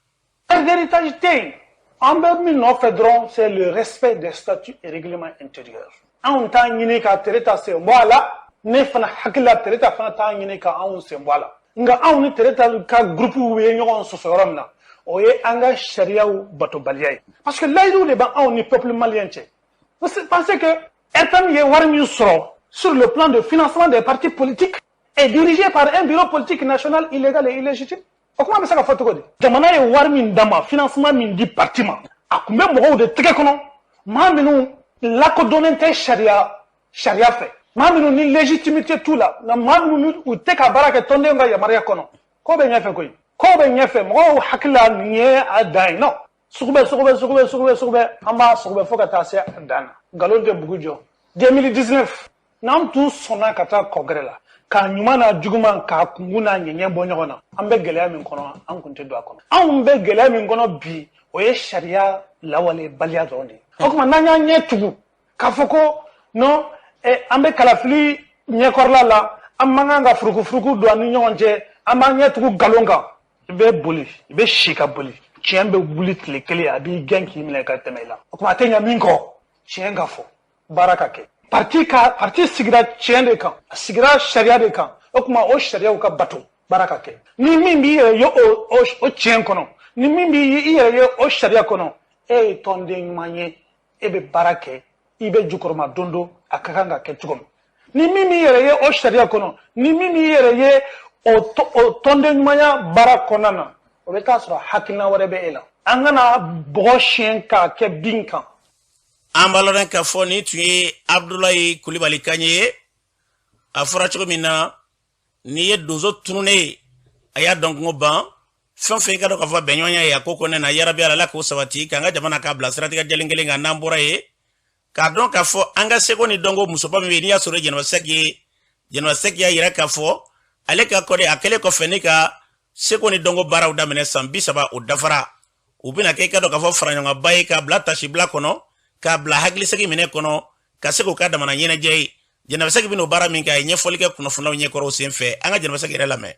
Héritage tɛ yen, an bɛ min nɔfɛ dɔrɔn, c'est le respect des statuts et règlements intérieurs. Anw t'a ɲini ka Tereta sen bɔ a la, ne fana hakili la Tereta fana t'a ɲini ka anw sen bɔ a la. Nka anw ni Tereta ka groupe ye ɲɔgɔn sɔsɔ yɔrɔ min na, o ye an ka sariyaw batobaliya ye, parce que layidu de b'anw ni peuple malien cɛ. Vous pensez que RPM ye wari min sɔrɔ sur le plan de financement des partis politiques est dirigé par un bureau politique national illégal et illégitime? O kuma bɛ se ka fɔ cogo di? Jamana ye wari min d'a ma, financement min di parti ma, a tun bɛ mɔgɔw de tɛgɛ kɔnɔ, maa minnu lakodɔnnen tɛ sariya fɛ, maa minnu ni légitimité t'u la, nka maa minnu ni u tɛ ka baara kɛ tɔndenw ka yamaruya kɔnɔ. Ko bɛ ɲɛfɛ koyi, ko bɛ ɲɛfɛ. Mɔgɔw hakili la nin ye a dan ye. Non, sugu bɛ sugu bɛ sugu bɛ sugu bɛ sugu bɛ, an b'a sugu bɛ fo ka taa se a dan na. Nkalon tɛ bugu jɔ. 2019, n'an tun sɔnna ka taa congrès la, k'a ɲuman n'a juguman, k'a kunkun n'a ɲɛɲɛ bɔ ɲɔgɔn na, an bɛ gɛlɛya min kɔnɔ, an kun tɛ don a kɔnɔ. Anw bɛ gɛlɛya min kɔnɔ bi, o ye sariya lawalebaliya dɔrɔn de ye. O tuma n'an y'an ɲɛ tugu k'a fɔ ko non, an bɛ kalafili ɲɛkɔrɔla la, an man kan ka furukufuruku don an ni ɲɔgɔn cɛ, an b'an ɲɛ tugu nkalon kan, i bɛ boli, i bɛ si ka boli, tiɲɛ bɛ wuli tile kelen, a b'i gɛn k'i minɛ ka tɛmɛ i la. O tuma a tɛ ɲɛ min kɔ, tiɲɛ ka fɔ, baara ka kɛ. Parti ka parti sigira tiɲɛ de kan, a sigira sariya de kan. O tuma o sariyaw ka bato, baara ka kɛ. Ni min b'i yɛrɛ ye o tiɲɛ kɔnɔ, ni min b'i yɛrɛ ye o sariya kɔnɔ, e ye tɔnden ɲuman ye, e bɛ baara kɛ, i bɛ jukɔrɔma don don, a ka kan ka kɛ cogo min. Ni min b'i yɛrɛ ye o sariya kɔnɔ, ni min b'i yɛrɛ ye o tɔnden ɲumanya baara kɔnɔna na, o bɛ taa sɔrɔ hakilina wɛrɛ bɛ e la. An kana bɔgɔ siɲɛ k'a kɛ bin kan. An b'a lɔn k'a fɔ nin tun ye Abudulayi Kulibali kan ye. A fɔra cogo min na, n'i ye donso tununnen ye, a y'a dɔn kungo ban fɛn fɛn, i ka dɔn k'a fɔ bɛnɲɔgɔnya ye a ko kɔnɔna na. Yarabi Ala, Ala k'o sabati k'an ka jamana k'a bila siratigɛ jɛlen kelen kan. N'an bɔra yen, k'a dɔn k'a fɔ an ka seko ni dɔnko musoba min bɛ yen, n'i y'a sɔrɔ Jɛnɛba Sɛki ye, Jɛnɛba Sɛki y'a yira k'a fɔ ale ka kɔdi a kɛlen kɔfɛ ne ka seko ni dɔnko baaraw daminɛ san 30, o dafara. U bɛna kɛ i ka dɔn k'a fɔ faraɲɔgɔnba ye k'a bila tasibila kɔnɔ, k'a bila hakilisegi minɛ kɔnɔ, ka se k'o ka damana ɲɛnajɛ ye. Jɛnɛba Sɛki bɛn'o baara min kɛ, a ye ɲɛfɔli kɛ kunnafoniyaw ɲɛkɔrɔ o sen fɛ. An ka Jɛnɛba Sɛki yɛrɛ lamɛn.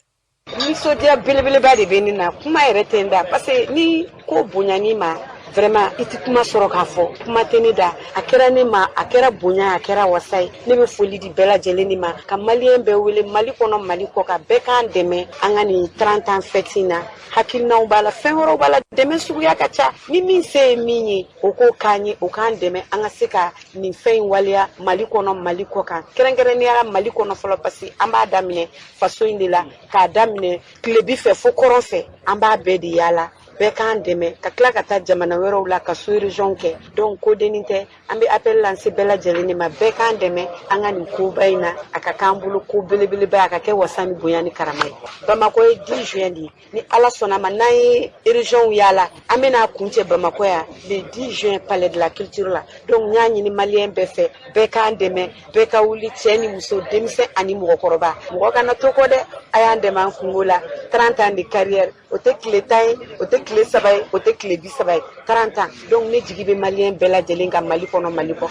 Nisɔndiya belebeleba de bɛ ne na, kuma yɛrɛ tɛ n da, parce que ni ko bonyan'i ma vraiment, i tɛ kuma sɔrɔ k'a fɔ, kuma tɛ ne da. A kɛra ne ma, a kɛra bonya, a kɛra wasa ye. Ne bɛ foli di bɛɛ lajɛlen de ma, ka maliyɛn bɛɛ wele, Mali kɔnɔ, Mali kɔ kan, bɛɛ k'an dɛmɛ an ka nin 30 ans fête in na. Hakilinaw b'a la, fɛn wɛrɛw b'a la, dɛmɛ suguya ka ca. Ni min se ye min ye, o k'o k'an ye, o k'an dɛmɛ an ka se ka nin fɛn in waleya Mali kɔnɔ, Mali kɔ kan, kɛrɛnkɛrɛnnenya la Mali kɔnɔ fɔlɔ, parce que an b'a daminɛ faso in de la, k'a daminɛ tilebi fɛ fo kɔrɔn fɛ, an b'a bɛɛ de yaala. Bɛɛ k'an dɛmɛ ka tila ka taa jamana wɛrɛw la ka sous région kɛ. Donc ko dennin tɛ, an bɛ appel lancer bɛɛ lajɛlen de ma, bɛɛ k'an dɛmɛ an ka nin koba in na. A ka k'an bolo ko belebeleba ye, a ka kɛ wasa ni bonya ni karama ye. Bamakɔ ye 10 juin de ye, ni Ala sɔnna ma, n'an ye région yaala, an bɛna kuncɛ Bamakɔ yan le 10 juin, palais de la culture la. Donc n y'a ɲini maliyɛn bɛɛ fɛ, bɛɛ k'an dɛmɛ, bɛɛ ka wuli, cɛ ni muso, denmisɛn ani mɔgɔkɔrɔba, mɔgɔ kana to kɔ dɛ. A y'an dɛmɛ an kungo la. 30 ans de carrière, o tɛ tile 10 ye, o tɛ tile 3 ye, o tɛ tile 30 ye, 30 ans. Donc ne jigi bɛ maliyɛn bɛɛ lajɛlen kan, Mali kɔnɔ, Mali kɔ.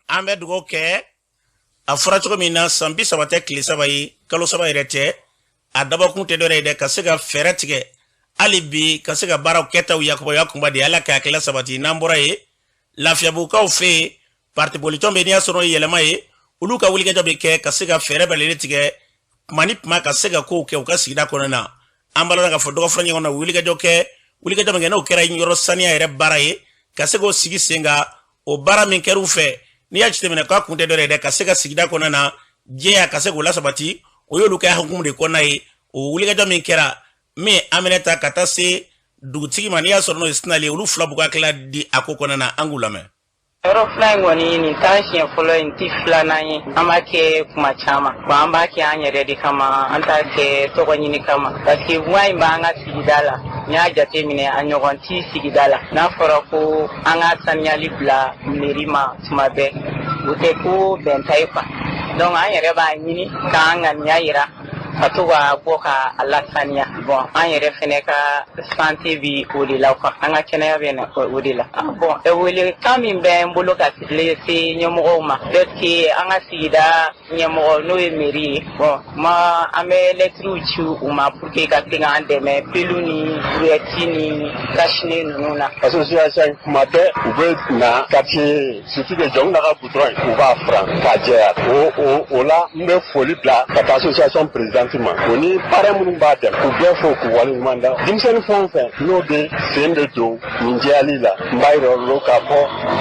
An bɛ dugawu kɛ. A fɔra cogo min na, san 30 tɛ tile 3 ye, kalo 3 yɛrɛ tɛ. A dabɔkun tɛ dɔwɛrɛ ye dɛ, ka se ka fɛɛrɛ tigɛ hali bi ka se ka baaraw kɛtaw yakubaya kunba de. Ala ka hakilila sabati. N'an bɔra yen, Lafiyabugukaw fɛ yen, parti bolitɔn bɛ, n'i y'a sɔrɔ yɛlɛma ye, olu ka wulikajɔ bɛ kɛ ka se ka fɛɛrɛ bɛɛ lajɛlen tigɛ tuma ni tuma ka se ka kow kɛ u ka sigida kɔnɔna na. An b'a lɔn k'a fɔ dɔgɔfura ɲɔgɔn na, wulikajɔ kɛ, wulikajɔ min kɛ, n'o kɛra yɔrɔ saniya yɛrɛ baara ye, ka se k'o sigi sen kan. O baara min kɛr'u fɛ, N'i y'a jateminɛ k'a kun tɛ dɔ wɛrɛ ye dɛ, ka se ka sigida kɔnɔna na jɛya ka se k'o lasabati, o y'olu ka hukumu de kɔnɔna ye. O wulikajɔ min kɛra min Aminata ka taa se dugutigi ma, n'i y'a sɔrɔ n'o ye Sinali ye, olu fila b'u ka hakilila di a ko kɔnɔna na, an k'u lamɛn. Yɔrɔ furan in kɔni, nin t'an siɲɛ fɔlɔ ye, nin tɛ filanan ye. An b'a kɛ kuma caman. Bon, an b'a kɛ an yɛrɛ de kama, an t'a kɛ tɔgɔ ɲini kama, parce que voie in b'an ka sigida la. N'i y'a jateminɛ, a ɲɔgɔn ti sigida la. N'a fɔra ko an ka saniyali bila mairie ma tuma bɛɛ, o tɛ ko bɛnta ye quoi. Donc an yɛrɛ b'a ɲini k'an ŋaniya yira ka to ka bɔ ka a lasaniya. Bon, an yɛrɛ fɛnɛ ka santé bi o de la quoi, an ka kɛnɛya bɛ na o de la. Bon, welekan min bɛ n bolo ka se ɲɛmɔgɔw ma, peut-être que an ka sigida ɲɛmɔgɔ, n'o ye mairie ye, bon, ma an bɛ lɛtiriw ci u ma pour que ka se k'an dɛmɛ pelouse ni brouette ni cache-nez ninnu na. Association, kuma bɛɛ u bɛ na quartier, surtout que Jɔnkunda ka goudron in, u b'a furan k'a jɛya. O la, n bɛ foli bila ka taa association présidente ma, o ni parrain minnu b'a dɛmɛ, k'u bɛɛ fo k'u waleɲuman dɔn. Denmisɛnnin fɛn o fɛn n'o bɛ sen bɛ don nin jɛyali la, n b'a yira olu k'a fɔ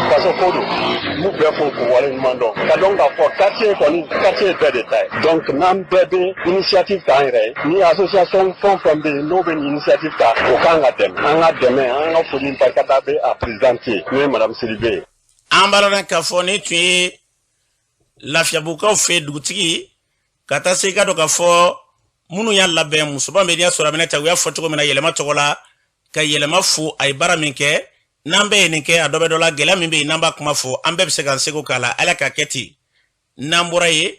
faso ko don. N b'u bɛɛ fo k'u waleɲuman dɔn, ka dɔn k'a fɔ quartier kɔni, quartier bɛɛ de ta ye. Donc n'an bɛɛ bɛ initiative ta an yɛrɛ ye, ni association fɛn o fɛn bɛ yen n'o bɛ nin initiative ta, o kan ka dɛmɛ. An ka dɛmɛ, an ka foli barikada bɛ a présidente ye, n'o ye madame Sidibe ye. An b'a dɔn k'a fɔ nin tun ye Lafiyabugukaw fɛ dugutigi ka taa se i ka dɔn k'a fɔ minnu y'a labɛn, musoba min y'a sɔrɔ a bɛna ta, u y'a fɔ cogo min na yɛlɛma tɔgɔ la, ka yɛlɛma fo a ye baara min kɛ. N'an bɛɛ ye nin kɛ, a dɔ bɛ dɔ la. Gɛlɛya min bɛ yen n'an b'a kuma fɔ, an bɛɛ bɛ se k'an seko k'a la. Ala k'a kɛ ten. N'an bɔra yen,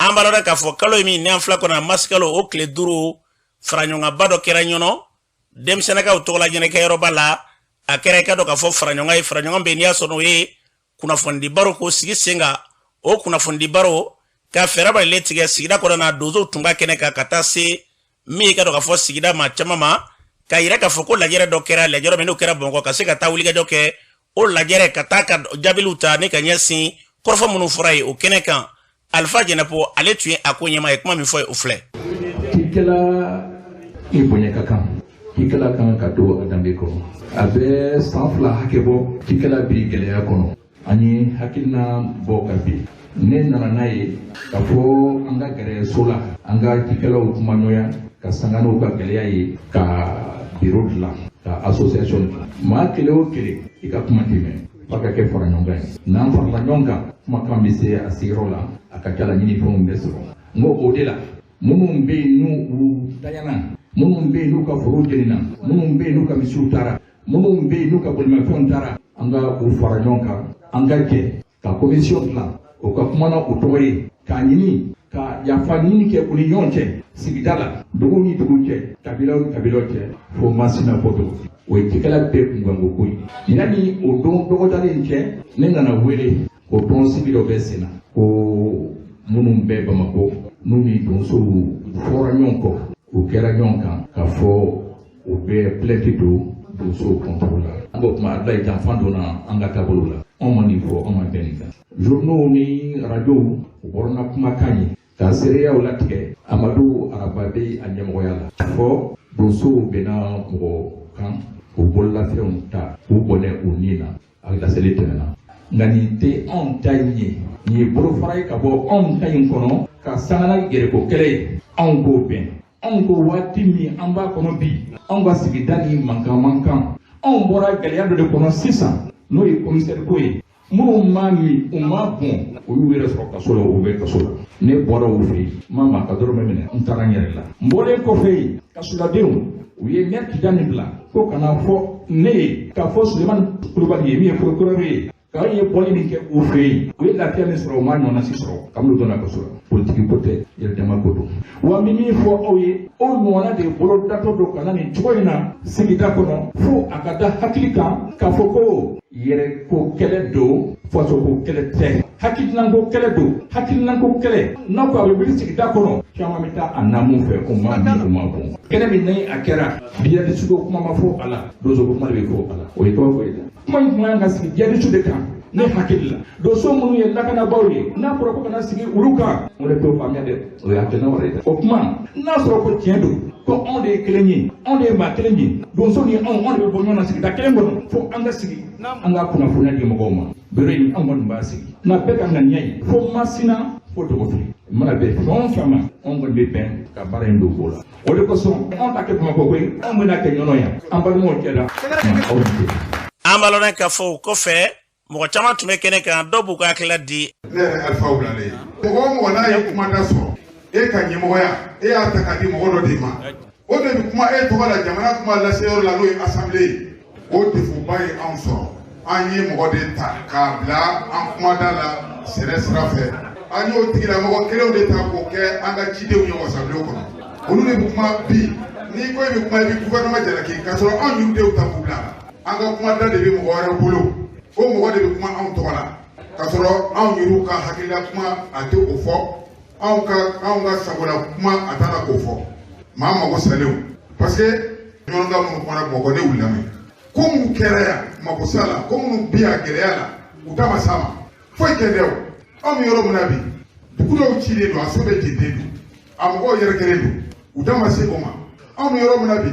an b'a dɔn k'a fɔ kalo min n'an fila kɔnɔ, mars kalo o tile 5, faraɲɔgɔnba dɔ kɛra Ɲɔnɔ denmisɛnninkaw tɔgɔla ɲɛnajɛkɛyɔrɔba la. A kɛra i ka dɔn k'a fɔ faraɲɔgɔn ye, faraɲɔgɔn bɛ yen n'i y'a sɔrɔ o ye kunnafonidi baro k'o sigi sen kan. O kunnafonidi baro ka fɛɛrɛ balilen tigɛ sigida kɔnɔ na, donsow tun b'a kɛnɛ kan ka taa se min i ka dɔn k'a fɔ sigida maa caman ma, k'a yira k'a fɔ ko lajɛrɛ dɔ kɛra, lajɛrɛ min n'o kɛra Bamakɔ, ka se ka taa wulikajɔ kɛ o lajɛrɛ, ka taa ka jaabiliw ta ni ka ɲɛsin kɔrɔfɔ minnu fɔra ye o kɛnɛ kan. Alifa Jɛnɛpo, ale tun ye a ko ɲɛmaa ye, kuma min fɔ ye o filɛ. Cikɛla i bonya ka kan, cikɛla kan ka don a danbe kɔnɔ. A bɛ san 2 hakɛ bɔ, cikɛla bi gɛlɛya kɔnɔ. An ye hakilina bɔ ka bin, ne nana n'a ye k'a fɔ an ka gɛrɛ so la, an ka cikɛlaw kumaɲɔgɔnya ka sanga n'u ka gɛlɛya ye, ka biro dilan, ka association dilan. Maa kelen o kelen, i ka kuma tɛ mɛn, f'a ka kɛ fara ɲɔgɔn kan ye. N'an farala ɲɔgɔn kan, kumakan bɛ se a sigiyɔrɔ la, a ka ca la ɲinifɛnw bɛ sɔrɔ. N ko o de la, minnu bɛ yen n'u u tanyana, minnu bɛ yen n'u ka forow jenina, minnu bɛ yen n'u ka misiw taara, minnu bɛ yen n'u ka bolimafɛnw taara, an ka u fara ɲɔgɔn kan, an ka jɛ ka commission dilan, o ka kuma na o tɔgɔ ye, k'a ɲini ka yafa ɲini kɛ u ni ɲɔgɔn cɛ sigida la, dugu ni dugu cɛ, kabilaw ni kabilaw cɛ, fo masina fɔ dugu. O ye cikɛla bɛɛ kunkanko ko ye. Yanni o don dɔgɔdalen cɛ, ne nana wele ko tɔnsigi dɔ bɛ sen na, ko minnu bɛ Bamakɔ n'u ni donsow fɔra ɲɔgɔn kɔ, u kɛra ɲɔgɔn kan k'a fɔ u bɛ plainte don donsow contre la. An ko kuma Abulayi, janfa donna an ka taabolo la. Anw ma nin fɔ, anw ma bɛn nin kan. Journaux ni radio, u bɔra na kumakan ye ka seereyaw latigɛ. Amadu Araba bɛ a ɲɛmɔgɔya la fɔ donsow bɛnna mɔgɔ kan k'u bololafɛnw ta k'u bɔnɛ u ni na. A laseli tɛmɛna, nka nin tɛ anw ta in ye. Nin ye bolofara ye ka bɔ anw ta in kɔnɔ ka sanga na yɛrɛko kɛlɛ ye. Anw k'o bɛn, anw ko waati min an b'a kɔnɔ bi, anw ka sigida ni mankan mankan, anw bɔra gɛlɛya dɔ de kɔnɔ sisan, n'o ye commissaire ko ye. Minnu ma min, u ma bɔn, u y'u yɛrɛ sɔrɔ kaso la, u bɛ kaso la. Ne bɔra u fɛ yen, n ma maa ka dɔrɔmɛ minɛ, n taara n yɛrɛ la. N bɔlen kɔfɛ yen, kasoladenw u ye maire Tijani bila ko kana fɔ ne ye k'a fɔ Sulemani Kulubali ye, min ye procureur ye, k'an ye bɔli min kɛ u fɛ yen, u ye lafiya min sɔrɔ, u m'a ɲɔgɔnna si sɔrɔ kabini u donna kaso la. Politiki ko tɛ, yɛrɛdama ko don. Wa n bɛ min fɔ aw ye, o ɲɔgɔnna de bolo datɔ don ka na nin cogo in na sigida kɔnɔ, fo a ka da hakili kan k'a fɔ ko yɛrɛko kɛlɛ don, fasoko kɛlɛ tɛ, hakilinako kɛlɛ don. Hakilinako kɛlɛ n'a ko a bɛ wuli sigida kɔnɔ, caman bɛ taa a naamu fɛ, o ma min, o ma bɔn. Kɛlɛ min ni a kɛra djihadiste ko kuma ma fɔ a la, donso ko kuma de bɛ fɔ a la, o ye kabako ye dɛ. Kuma in tun kan ka sigi djihadiste de kan ne hakili la. Donso minnu ye lakanabaaw ye, n'a fɔra ko kana sigi olu kan, o de t'o faamuya dɛ, o ye hakilina wɛrɛ ye dɛ. O kuma n'a sɔrɔ ko tiɲɛ don ko anw de ye kelen ye, anw de ye maa kelen ye, donso ni anw, anw de bɛ bɔ ɲɔgɔn na sigida kelen kɔnɔ, fo an ka sigi an ka kunnafoniya di mɔgɔw ma. Biro in, anw kɔni b'a sigi. Nka bɛɛ ka ŋaniya ye fo Masina fo Dɔgɔfiri mana bɛn fɛn o fɛn ma, anw kɔni bɛ bɛn ka baara in don o la. O de kosɔn anw t'a kɛ Bamakɔ koyi, anw bɛna kɛ Ɲɔnɔ yan an balimaw cɛ la. Aw ni ce. An b'a lɔn k'a fɔ o kɔfɛ, mɔgɔ caman tun bɛ kɛnɛ kan, dɔw b'u ka hakilila di. Ne yɛrɛ Alifa Wulale ye, mɔgɔ o mɔgɔ n'a ye kumada sɔrɔ, e ka ɲɛmɔgɔya, e y'a ta k'a di mɔgɔ dɔ de ma, o de bɛ kuma e tɔgɔ la jamana kuma laseyɔrɔ la, n'o ye assemblée ye. O defuba ye anw sɔrɔ. An ye mɔgɔ de ta k'a bila an kumada la sɛnɛ sira fɛ, an y'o tigilamɔgɔ kelenw de ta k'o kɛ an ka cidenw ye wasabulon kɔnɔ. Olu de bɛ kuma bi. N'i ko i bɛ kuma, i bɛ gouvernement jalaki, k'a sɔrɔ anw y'u denw ta k'u bila. An ka kumada de bɛ mɔgɔ wɛrɛ bolo, o mɔgɔ de bɛ kuma anw tɔgɔ la, k'a sɔrɔ anw yɛrɛw ka hakilila kuma a tɛ o fɔ, anw ka sagola kuma a t'a la k'o fɔ. Maa mago salenw, parce que ɲɔgɔnka minnu kumana Bamakɔ, ne y'u lamɛn. Ko minnu kɛra yan mako sa la, ko minnu bi yan gɛlɛya la, u da ma s'a ma, foyi tɛ dɛ. O anw bɛ yɔrɔ min na bi, dugu dɔw cilen don, a so bɛɛ jeninen don, a mɔgɔw yɛrɛkɛlen don, u da ma se o ma. Anw bɛ yɔrɔ min na bi,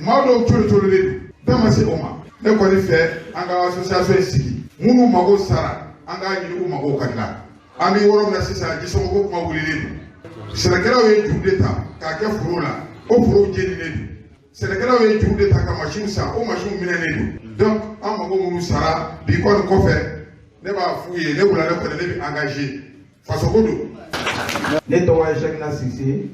maa dɔw colo cololen don, da ma se o ma. Ne kɔni fɛ, an ka association in sigi, minnu mago sara, an k'a ɲini u mago ka dilan. An bɛ yɔrɔ min na sisan, jisɔngɔko kuma wulilen don. Sɛnɛkɛlaw ye juru de ta k'a kɛ foro la, o forow jeninen don. Sɛnɛkɛlaw ye juru de ta ka masiw san, o masiw minɛnen don. Donc an mago minnu sara bi kɔni kɔfɛ, ne b'a f'u ye, ne wulalen kɔni, ne bɛ engagé, fasoko don. Ne tɔgɔ ye Sɛkina Sise,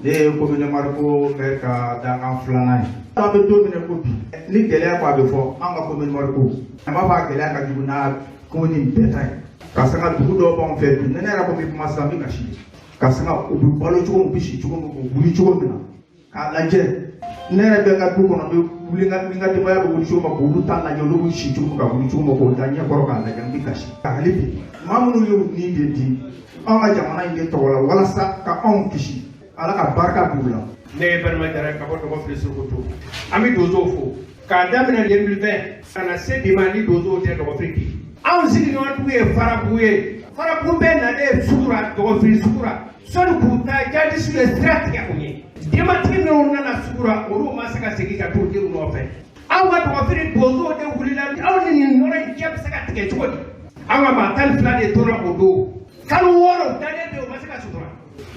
ne ye commune Mariko maire ka dankan filanan ye. An bɛ don min na ko bi, ni gɛlɛya ko a bɛ fɔ an ka commune Mariko, an b'a fɔ a gɛlɛya ka jugu n'a commune bɛɛ ta ye. Ka sanga dugu dɔw b'anw fɛ bi, ne yɛrɛ ko bɛ kuma sisan, n bɛ kasi. Ka sanga u bɛ balo cogo min, u bɛ si cogo min, u bɛ wuli cogo min na, k'a lajɛ, ne yɛrɛ bɛ n ka du kɔnɔ, n bɛ wuli, n ka denbaya bɛ wuli cogo min, k'olu ta lajɛ, olu bɛ si cogo min, ka wuli cogo min, k'o da ɲɛkɔrɔ k'a lajɛ, n bɛ kasi. Hali bi, maa minnu y'u ni de di anw ka jamana in de tɔgɔ la walasa ka anw kisi, Ala ka barika b'u la. Ne ye Barima Jara ye ka bɔ Dɔgɔfili Sokoto. An bɛ donsow fo k'a daminɛ 2020 ka na se bi ma, ni donsow tɛ Dɔgɔfili bi. Anw sigiɲɔgɔndugu ye Farabugu ye. Farabugu bɛɛ nalen sugu la, Dɔgɔfili sugu la, sɔnni k'u ta jadisiw ye sira tigɛ u ye. Denbatigi minnu nana sugu la, olu ma se ka segin ka t'u denw nɔfɛ. Anw ka Dɔgɔfili donsow de wulila, aw ni nin yɔrɔ in cɛ bɛ se ka tigɛ cogo di? An ka maa 12 de tora o don. Kalo 6 dalen bɛ yen, u ma se ka sutura.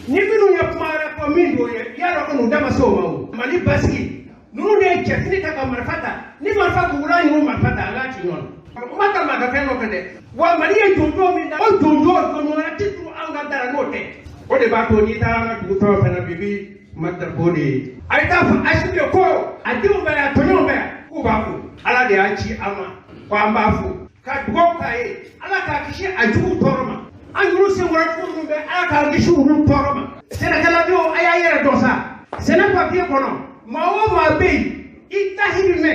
Ni minnu ye kuma wɛrɛ fɔ min t'o ye, i y'a dɔn ko nin da ma se o ma. O Mali basigi, ninnu de ye cɛfini ta ka marifa ta. Ni marifa bugula, y'u marifa ta, an k'a ci ɲɔgɔn na. U ma ta maa ka fɛn nɔfɛ dɛ. Wa Mali ye jɔnjɔn min da, o jɔnjɔn jɔnjɔn wɛrɛ ti turu anw ka da la n'o tɛ. O de b'a to n'i taara an ka dugu fɛn o fɛn na bi, bi Mali drapeau de ye. A ye taa fɔ Asimi ye ko a denw bɛ yan, a tɔɲɔgɔnw bɛ yan, k'u b'a fo. Ala de y'an ci an ma ko an b'a fo ka dugawu k'a ye, Ala k'a kisi a juguw tɔɔrɔ ma. An juru senkɔrɔ jugu minnu bɛ, Ala k'an kisi olu tɔɔrɔ ma. Sɛnɛkɛladenw, a y'a yɛrɛ dɔn sa. Sɛnɛ papiye kɔnɔ, maa o maa bɛ yen, i dahirimɛ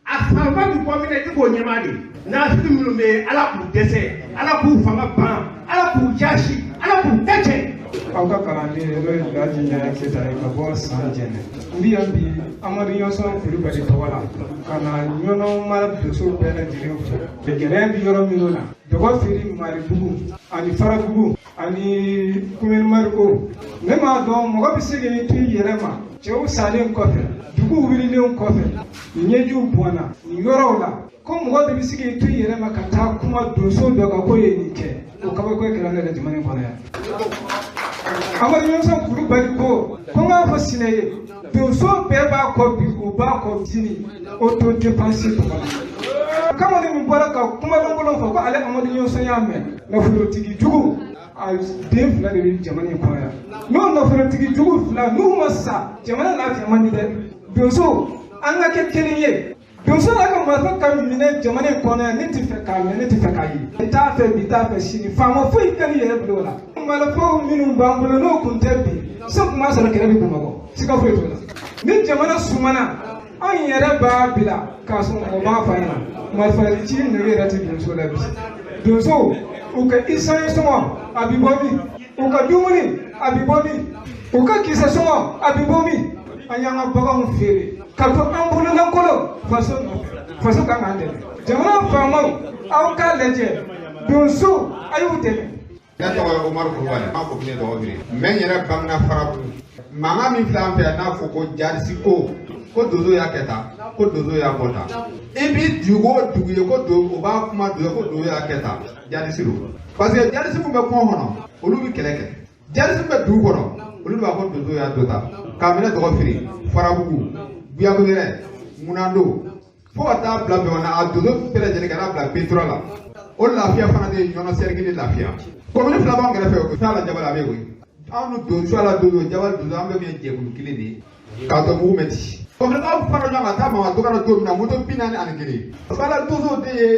a fanba bɛ bɔ min na, i k'o ɲɛmaa de ye. Nafigi minnu bɛ yen, Ala k'u dɛsɛ, Ala k'u fanga ban, Ala k'u jasi, Ala k'u bɛɛ cɛ. Aw ka kalanden n'o ye Laji Ɲaya Keyita ye ka bɔ San Jɛnɛ. N bi yan bi Amadu Ɲɔsɔn Kulubali tɔgɔ la ka na Ɲɔnɔ mara donso bɛɛ lajɛlen fo. Gɛlɛya bɛ yɔrɔ minnu na, Dɔgɔfiri, Maribugu ani Farabugu ani commune Mariko. Ne m'a dɔn mɔgɔ bɛ se k'i to i yɛrɛ ma, cɛw salen kɔfɛ, dugu wulilen kɔfɛ, ɲɛjiw bɔnna nin yɔrɔw la, ko mɔgɔ de bɛ se k'i to i yɛrɛ ma ka taa kuma donso dɔ kan k'o ye nin kɛ. O kabako kɛra ne yɛrɛ jamana in kɔnɔ yan. Amadu Ɲɔsɔn Kulubali ko n k'a fɔ Sinɛ ye, donso bɛɛ b'a kɔ bi, u b'a kɔ sini, autodéfense tɔgɔ la. Kamalen min bɔra ka kumalankolon fɔ ko ale Amadu Ɲɔsɔn y'a mɛn, nafolotigi jugu a den fila de bɛ jamana in kɔnɔ yan. N'o nafolotigi jugu fila n'u ma sa, jamana lafiya man di dɛ. Donso, an ka kɛ kelen ye. Donso n'a ka marifa ka minɛ jamana in kɔnɔ yan, ne tɛ fɛ k'a mɛn, ne tɛ fɛ k'a ye. N t'a fɛ bi, t'a fɛ sini, faama foyi ka n'i yɛrɛ bila o la. Marifaw minnu b'an bolo, n'o kun tɛ bi, se tun b'a sɔrɔ kɛlɛ bɛ Bamakɔ, siga foyi t'o la. Ni jamana sumana, anw yɛrɛ b'a bila k'a sɔrɔ mɔgɔ m'a fɔ an ɲɛna. Marifa ci nege yɛrɛ tɛ donso la bi. Donso, u ka essence sɔngɔ a bɛ bɔ min, u ka dumuni a bɛ bɔ min, u ka kisɛ sɔngɔ a bɛ bɔ min. An y'an ka baganw feere ka to an bololankolon faso nɔfɛ. Faso kan k'an dɛmɛ. Jamana faamaw, aw k'a lajɛ, donso a y'u dɛmɛ. Ne tɔgɔ ye Umaru Kulubali, an ko kile Dɔgɔfiri. N bɛ n yɛrɛ bangena Farabugu. Mankan min filɛ an fɛ yan n'a fɔ ko jarisi ko, ko donso y'a kɛ tan, ko donso y'a bɔ tan. I bi dugu o dugu ye ko don o b'a kuma donso ko donso y'a kɛ tan, jalisi don. Parce que jalisi min bɛ kungo kɔnɔ, olu bɛ kɛlɛ kɛ. Jalisi min bɛ dugu kɔnɔ, olu b'a fɔ donso y'a dɔ ta. K'a minɛ Dɔgɔfiri, Farabugu, Guyakunyɛrɛ, Ŋunando, fo ka taa bila Bɛnna, a donso bɛɛ lajɛlen ka n'a bila Betura la. O lafiya fana de ye Ɲɔnɔ sɛrikili lafiya. Komini fila b'an kɛrɛfɛ, o t'a la Jabali a bɛ koyi. Anw ni donso ala donso, Jabali donso, an bɛɛ kun ye jɛkulu kelen de ye. K'a dɔn mugu mɛ ci. Komini aw fara ɲɔgɔn kan ka taa Mamadu kana don min na, moto 41. Fala donso de ye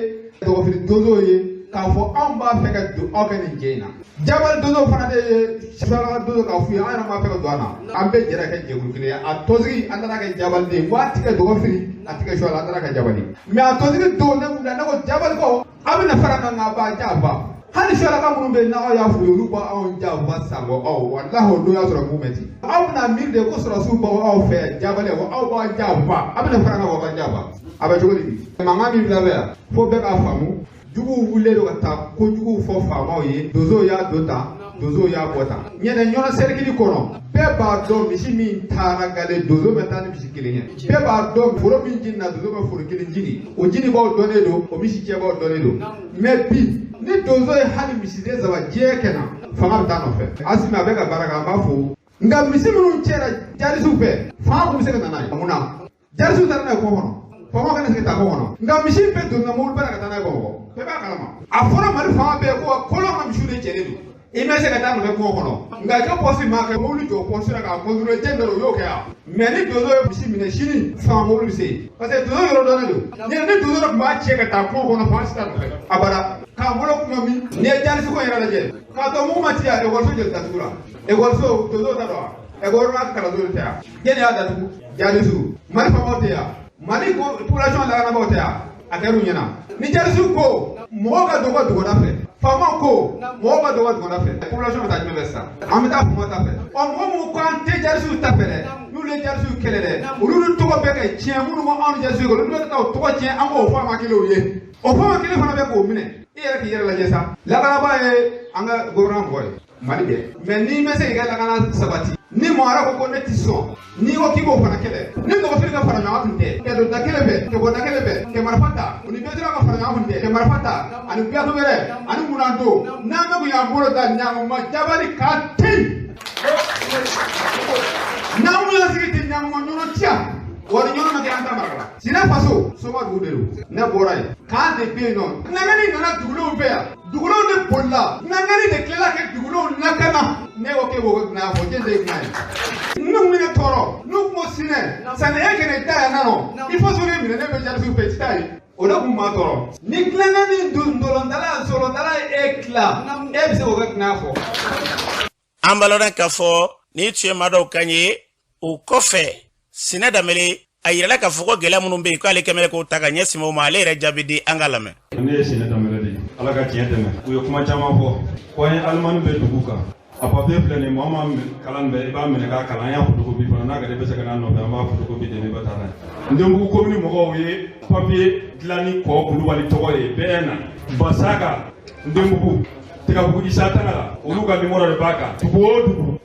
Dɔgɔfiri donso ye k'a fɔ anw b'a fɛ ka don aw kɛ nin jɛ in na. Jabali donso fana de ye Sala donso k'a f'u ye an yɛrɛ b'a fɛ ka don an na. An bɛɛ jɛra kɛ jɛkulu kelen ye. A tɔnsigi an nana kɛ Jabali de ye. Ko a ti kɛ Dɔgɔfiri, a ti kɛ Suwala, an nana kɛ Jabali. Mais a tɔnsigi don ne wulila ne ko Jabali ko aw bɛna fara kan k'a b'a janfa. Hali Suwalaka minnu bɛ yen n'aw y'a f'u ye olu b'anw janfa sango aw walahi o don y'a sɔrɔ mun bɛ ten. Aw bɛna miiri de ko sɔrɔdasiw b'aw aw fɛ Jabali ko aw b'an janfa, aw bɛna fara kan k'aw b'an janfa. A bɛ cogo di bi? Mankan min filɛ bɛ yan fo bɛɛ k'a faamu. Juguw wulilen don ka taa kojuguw fɔ faamaw ye. Donsow y'a don tan, donsow y'a bɔ tan. Ɲɛnɛ Ɲɔnɔ sɛrikili kɔnɔ, bɛɛ b'a dɔn misi min taara gale donso bɛ taa ni misi kelen ye. Bɛɛ b'a dɔn foro min jeni na donso bɛ foro kelen jeni. O jenibaw dɔnnen don, o misi cɛbaw dɔnnen don. Mais bi ni donso ye hali misiden saba diɲɛ kɛ na, fanga bɛ taa nɔfɛ. Asimi a bɛ ka baara kɛ, an b'a fo. Nka misi minnu cɛra jalisiw fɛ, fanga tun bɛ se ka na n'a ye. Mun na? Jalisiw taara n'a ye kungo kɔnɔ. Faamaw kana se ka taa kungo kɔnɔ. Nka misi bɛɛ donna mobili ba la ka taa n'a ye Bamakɔ. Bɛɛ b'a kalama. A fɔra Mali fan bɛɛ ko kɔlɔn ka misiw de cɛlen don. I ma se ka taa nɔfɛ kungo kɔnɔ. Nka i ka pɔsi maa kɛ mobili jɔ pɔsi la k'a contrôler jɛn dɔ o y'o kɛ yan. Mais ni donso ye misi minɛ sini, fanga mobili bɛ se yen. Parce que donso yɔrɔ dɔnnen don. Ni donso dɔ tun b'a cɛ ka taa kungo kɔnɔ, fanga tɛ taa nɔfɛ. A bada. K'an bolo kuma min, n'i ye jalisi ko yɛrɛ lajɛ, k'a to mugu ma ci yan, ekɔliso joli datugura? Ekɔliso donsow ta don wa? Ekɔli n'a kalanso tɛ yan. Jɛnni y'a datugu? Jalisiw. Mali faamaw tɛ yan. Mali ko population lakanabaaw tɛ yan. A kɛra u ɲɛna. Ni jalisiw ko mɔgɔw ka don u ka duguda fɛ, faamaw ko mɔgɔw ka don u ka duguda fɛ, population bɛ taa jumɛn fɛ sisan? An bɛ taa faamaw ta fɛ. Ɔ mɔgɔ minnu ko an tɛ jalisiw ta fɛ dɛ, n'olu ye jalisiw kɛlɛ dɛ, olu ni tɔgɔ bɛ ka tiɲɛ, minnu ko anw ni jalisiw kɛlɛ, olu bɛ taa o tɔgɔ tiɲɛ, an k'o faama kelenw ye. O faama kelen fana bɛ k'o minɛ. I yɛrɛ k'i yɛrɛ lajɛ sa. Lakanabaa ye an ka gouvernement mɔgɔ ye Mali bɛɛ. Mais n'i ma se k'i ka lakana sabati, ni mɔgɔ wɛrɛ ko ne ti sɔn, n'i ko k'i b'o fana kɛlɛ, ni Dɔgɔfiri ka fara ɲɔgɔn tun tɛ, ka don da kelen fɛ, ka bɔ da kelen fɛ, ka marifa ta, u ni Betura ka fara ɲɔgɔn tun tɛ, ka marifa ta, ani Guyakunyɛrɛ, ani Ŋunando, n'an bɛ kun y'an bolo da ɲaŋuma Jabali k'a ten. N'an kun y'an sigi ten ɲaŋuma Ɲɔnɔ ci yan. Wari Ɲɔnɔ ma kɛ an ta mara la. Sinɛ faso, soma dugu de don. Ne bɔra yen. K'an de bɛ yen nɔ. Nangani nana dugulenw fɛ yan. Dugulenw de bolila. Nangani de tilala ka dugulenw lakana. Ne ko k'e b'o kɛ dunan fɔ, jɛn de ye dunan ye. N'u kun bɛ ne tɔɔrɔ, n'u kun ko Sinɛ, sani e ka ne da yan nɔ, i faso de minɛ ne bɛ jalisiw fɛ, i tɛ taa yen. O de kun b'a tɔɔrɔ. Ni tilankɛ ni ndolɔndala, solondala ye e tila, e bɛ se k'o kɛ dunan fɔ. An b'a lɔn k'a fɔ ni tun ye maa dɔw kan ye o kɔfɛ. Sinɛ Danbele a yirala k'a fɔ ko gɛlɛya minnu bɛ yen k'ale kɛmɛ k'o ta ka ɲɛsin o ma, ale yɛrɛ jaabi di, an ka lamɛn. Ne ye Sinɛ Danbele de ye, Ala ka tiɲɛ dɛmɛ. U ye kuma caman fɔ ko an ye alimani bɛ dugu kan. A papiye filɛ nin ye, maa o maa kalan bɛ i b'a minɛ k'a kalan, an y'a photocopie fana, n'a ka di i bɛ se ka n'a nɔfɛ, an b'a photocopie dɛmɛ i bɛ taa n'a ye. Ndenbugu komini mɔgɔw ye papiye dilan ni Kɔ Kulubali tɔgɔ ye bɛɛ na Basaga, Ndenbugu, Tigabugu, Isa Tangara, olu ka numéro de b'a kan. Dugu o dugu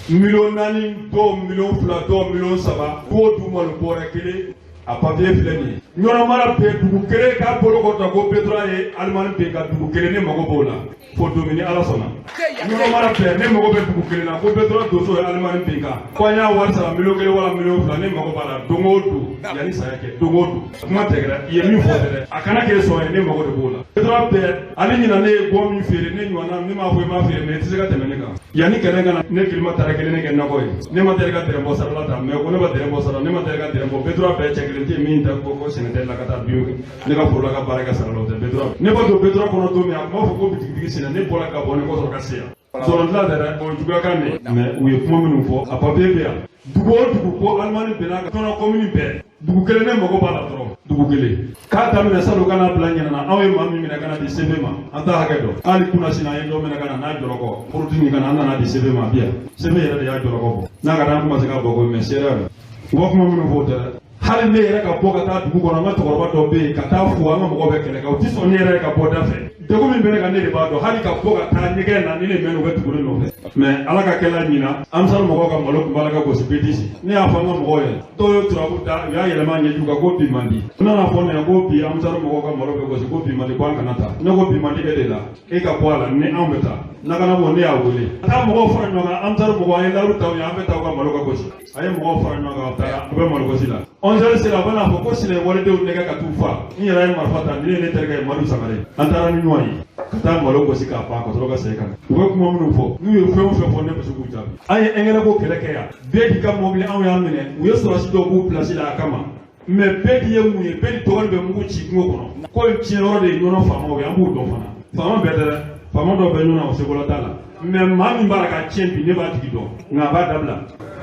miliyɔn 4, dɔw miliyɔn 2, dɔw miliyɔn 3, du o du malo bɔrɛ kelen, a papiye filɛ nin ye. Ɲɔnɔ mara bɛɛ dugu kelen k'a bolo kɔrɔta ko Betura ye alimani bɛn ka dugu kelen, ne mago b'o la fo don min ni Ala sɔnna. Ɲɔnɔ mara bɛɛ ne mago bɛ dugu kelen na ko Betura donso ye alimani bɛn kan ko an y'a wari sara miliyɔn 1 wala miliyɔn 2, ne mago b'a la don o don yanni saya kɛ, don o don. Kuma tɛ dɛ, i ye min fɔ tɛ dɛ, a kana k'e sɔn ye, ne mago de b'o la. Betura bɛɛ ale ɲina ne ye gɔn min feere, ne ɲɔgɔnna ne m'a fɔ i m'a feere, mais i tɛ se ka tɛmɛ ne kan. Yanni kɛlɛ ka na ne kilima taara kelen ne kɛ nakɔ ye, ne ma deli ka dɛrɛ bɔ sarala ta, mais ko ne ma dɛrɛ bɔ sara, ne ma deli ka dɛrɛ bɔ. Betura bɛɛ cɛ kelen tɛ yen min tɛ ko ko sɛnɛ tɛ la ka taa bin ne ka foro la ka baara kɛ sara la, o tɛ Betura. Ne ba don Betura kɔnɔ don min, a tun b'a fɔ ko bitigitigi sɛnɛ, ne bɔra ka bɔ ne kɔ sɔrɔ ka se yan. Sɔrɔdila tɛ dɛ, o ye juguyakan de ye, mais u ye kuma minnu fɔ a papiye bɛ yan. Dugu o dugu ko alimani bɛnna kan, tɔnɔ komini bɛɛ dugu kelen ne mago b'a la dɔrɔn, dugu kelen k'a daminɛ salon ka n'a bila ɲinana. Anw ye maa min minɛ ka na di CV ma, an t'a hakɛ dɔn. Hali kunna sini an ye dɔ minɛ ka na n'a jɔlɔkɔ porotini ka na, an nana di CV ma bi yan, CV yɛrɛ de y'a jɔlɔkɔ bɔ n'a ka d'an kuma se ka bɔ ko mais seereya don. U b'a kuma minnu fɔ o tɛ dɛ. Hali ne yɛrɛ ka bɔ ka taa dugu kɔnɔ, an ka cɛkɔrɔba dɔ bɛ yen ka taa fo an ka mɔgɔw bɛ kɛlɛ kɛ, o tɛ sɔn ne yɛrɛ ka bɔ da fɛ. Degun min bɛ ne kan, ne de b'a dɔn. Hali ka bɔ ka taa ɲɛgɛn na, ni ne mɛn, u bɛ tugu ne nɔfɛ. Mais Ala ka kɛla ɲina, Ansar mɔgɔw ka malo tun b'a la ka gosi B10. Ne y'a fɔ an ka mɔgɔw ye, dɔw ye turabu da, u y'a yɛlɛma ɲɛjugu kan ko bi man di. N nana fɔ ne ye ko bi Ansar mɔgɔw ka malo bɛ gosi, ko bi man di, ko an kana taa. Ne ko bi man di e de la, e ka bɔ a la, ni anw bɛ taa. Nakanabɔ, ne y'a wele. Taa mɔgɔw fara ɲɔgɔn kan, Ansar mɔgɔw, an ye layiru ta u ye, an bɛ taa u ka malo ka gosi. A ye mɔgɔw fara ɲɔgɔn kan, taara u bɛ malo gosi la. 11 heures sera, u bɛna fɔ ko sinɛ walidenw nɛgɛ ka t'u fa. N yɛrɛ ye marifa ta, ni ne ye ne terikɛ ye Madu Sangare. An taara ni ɲɔgɔn ye ka taa malo gosi k'a ban, ka sɔrɔ ka segin ka na. U bɛ kuma minnu fɔ, n'u ye fɛn o fɛn fɔ, ne bɛ se k'u jaabi. An ye engrais ko kɛlɛ kɛ yan, bɛɛ k'i ka mɔbili, anw y'a minɛ, u ye sɔrɔdasi dɔw k'u place la a kama. Mais bɛɛ ye mun ye, bɛɛ dɔgɔnin bɛ mugu ci kungo kɔnɔ. Ko in tiɲɛ yɔrɔ de ye ɲɔnɔ faamaw ye, an b'u dɔn fana. Faama bɛɛ tɛ dɛ, faama dɔw bɛ ɲɔnɔ, o sekola t'a la. Mais maa min b'a la ka tiɲɛ bi, ne b'a tigi dɔn, nka a b'a dabila.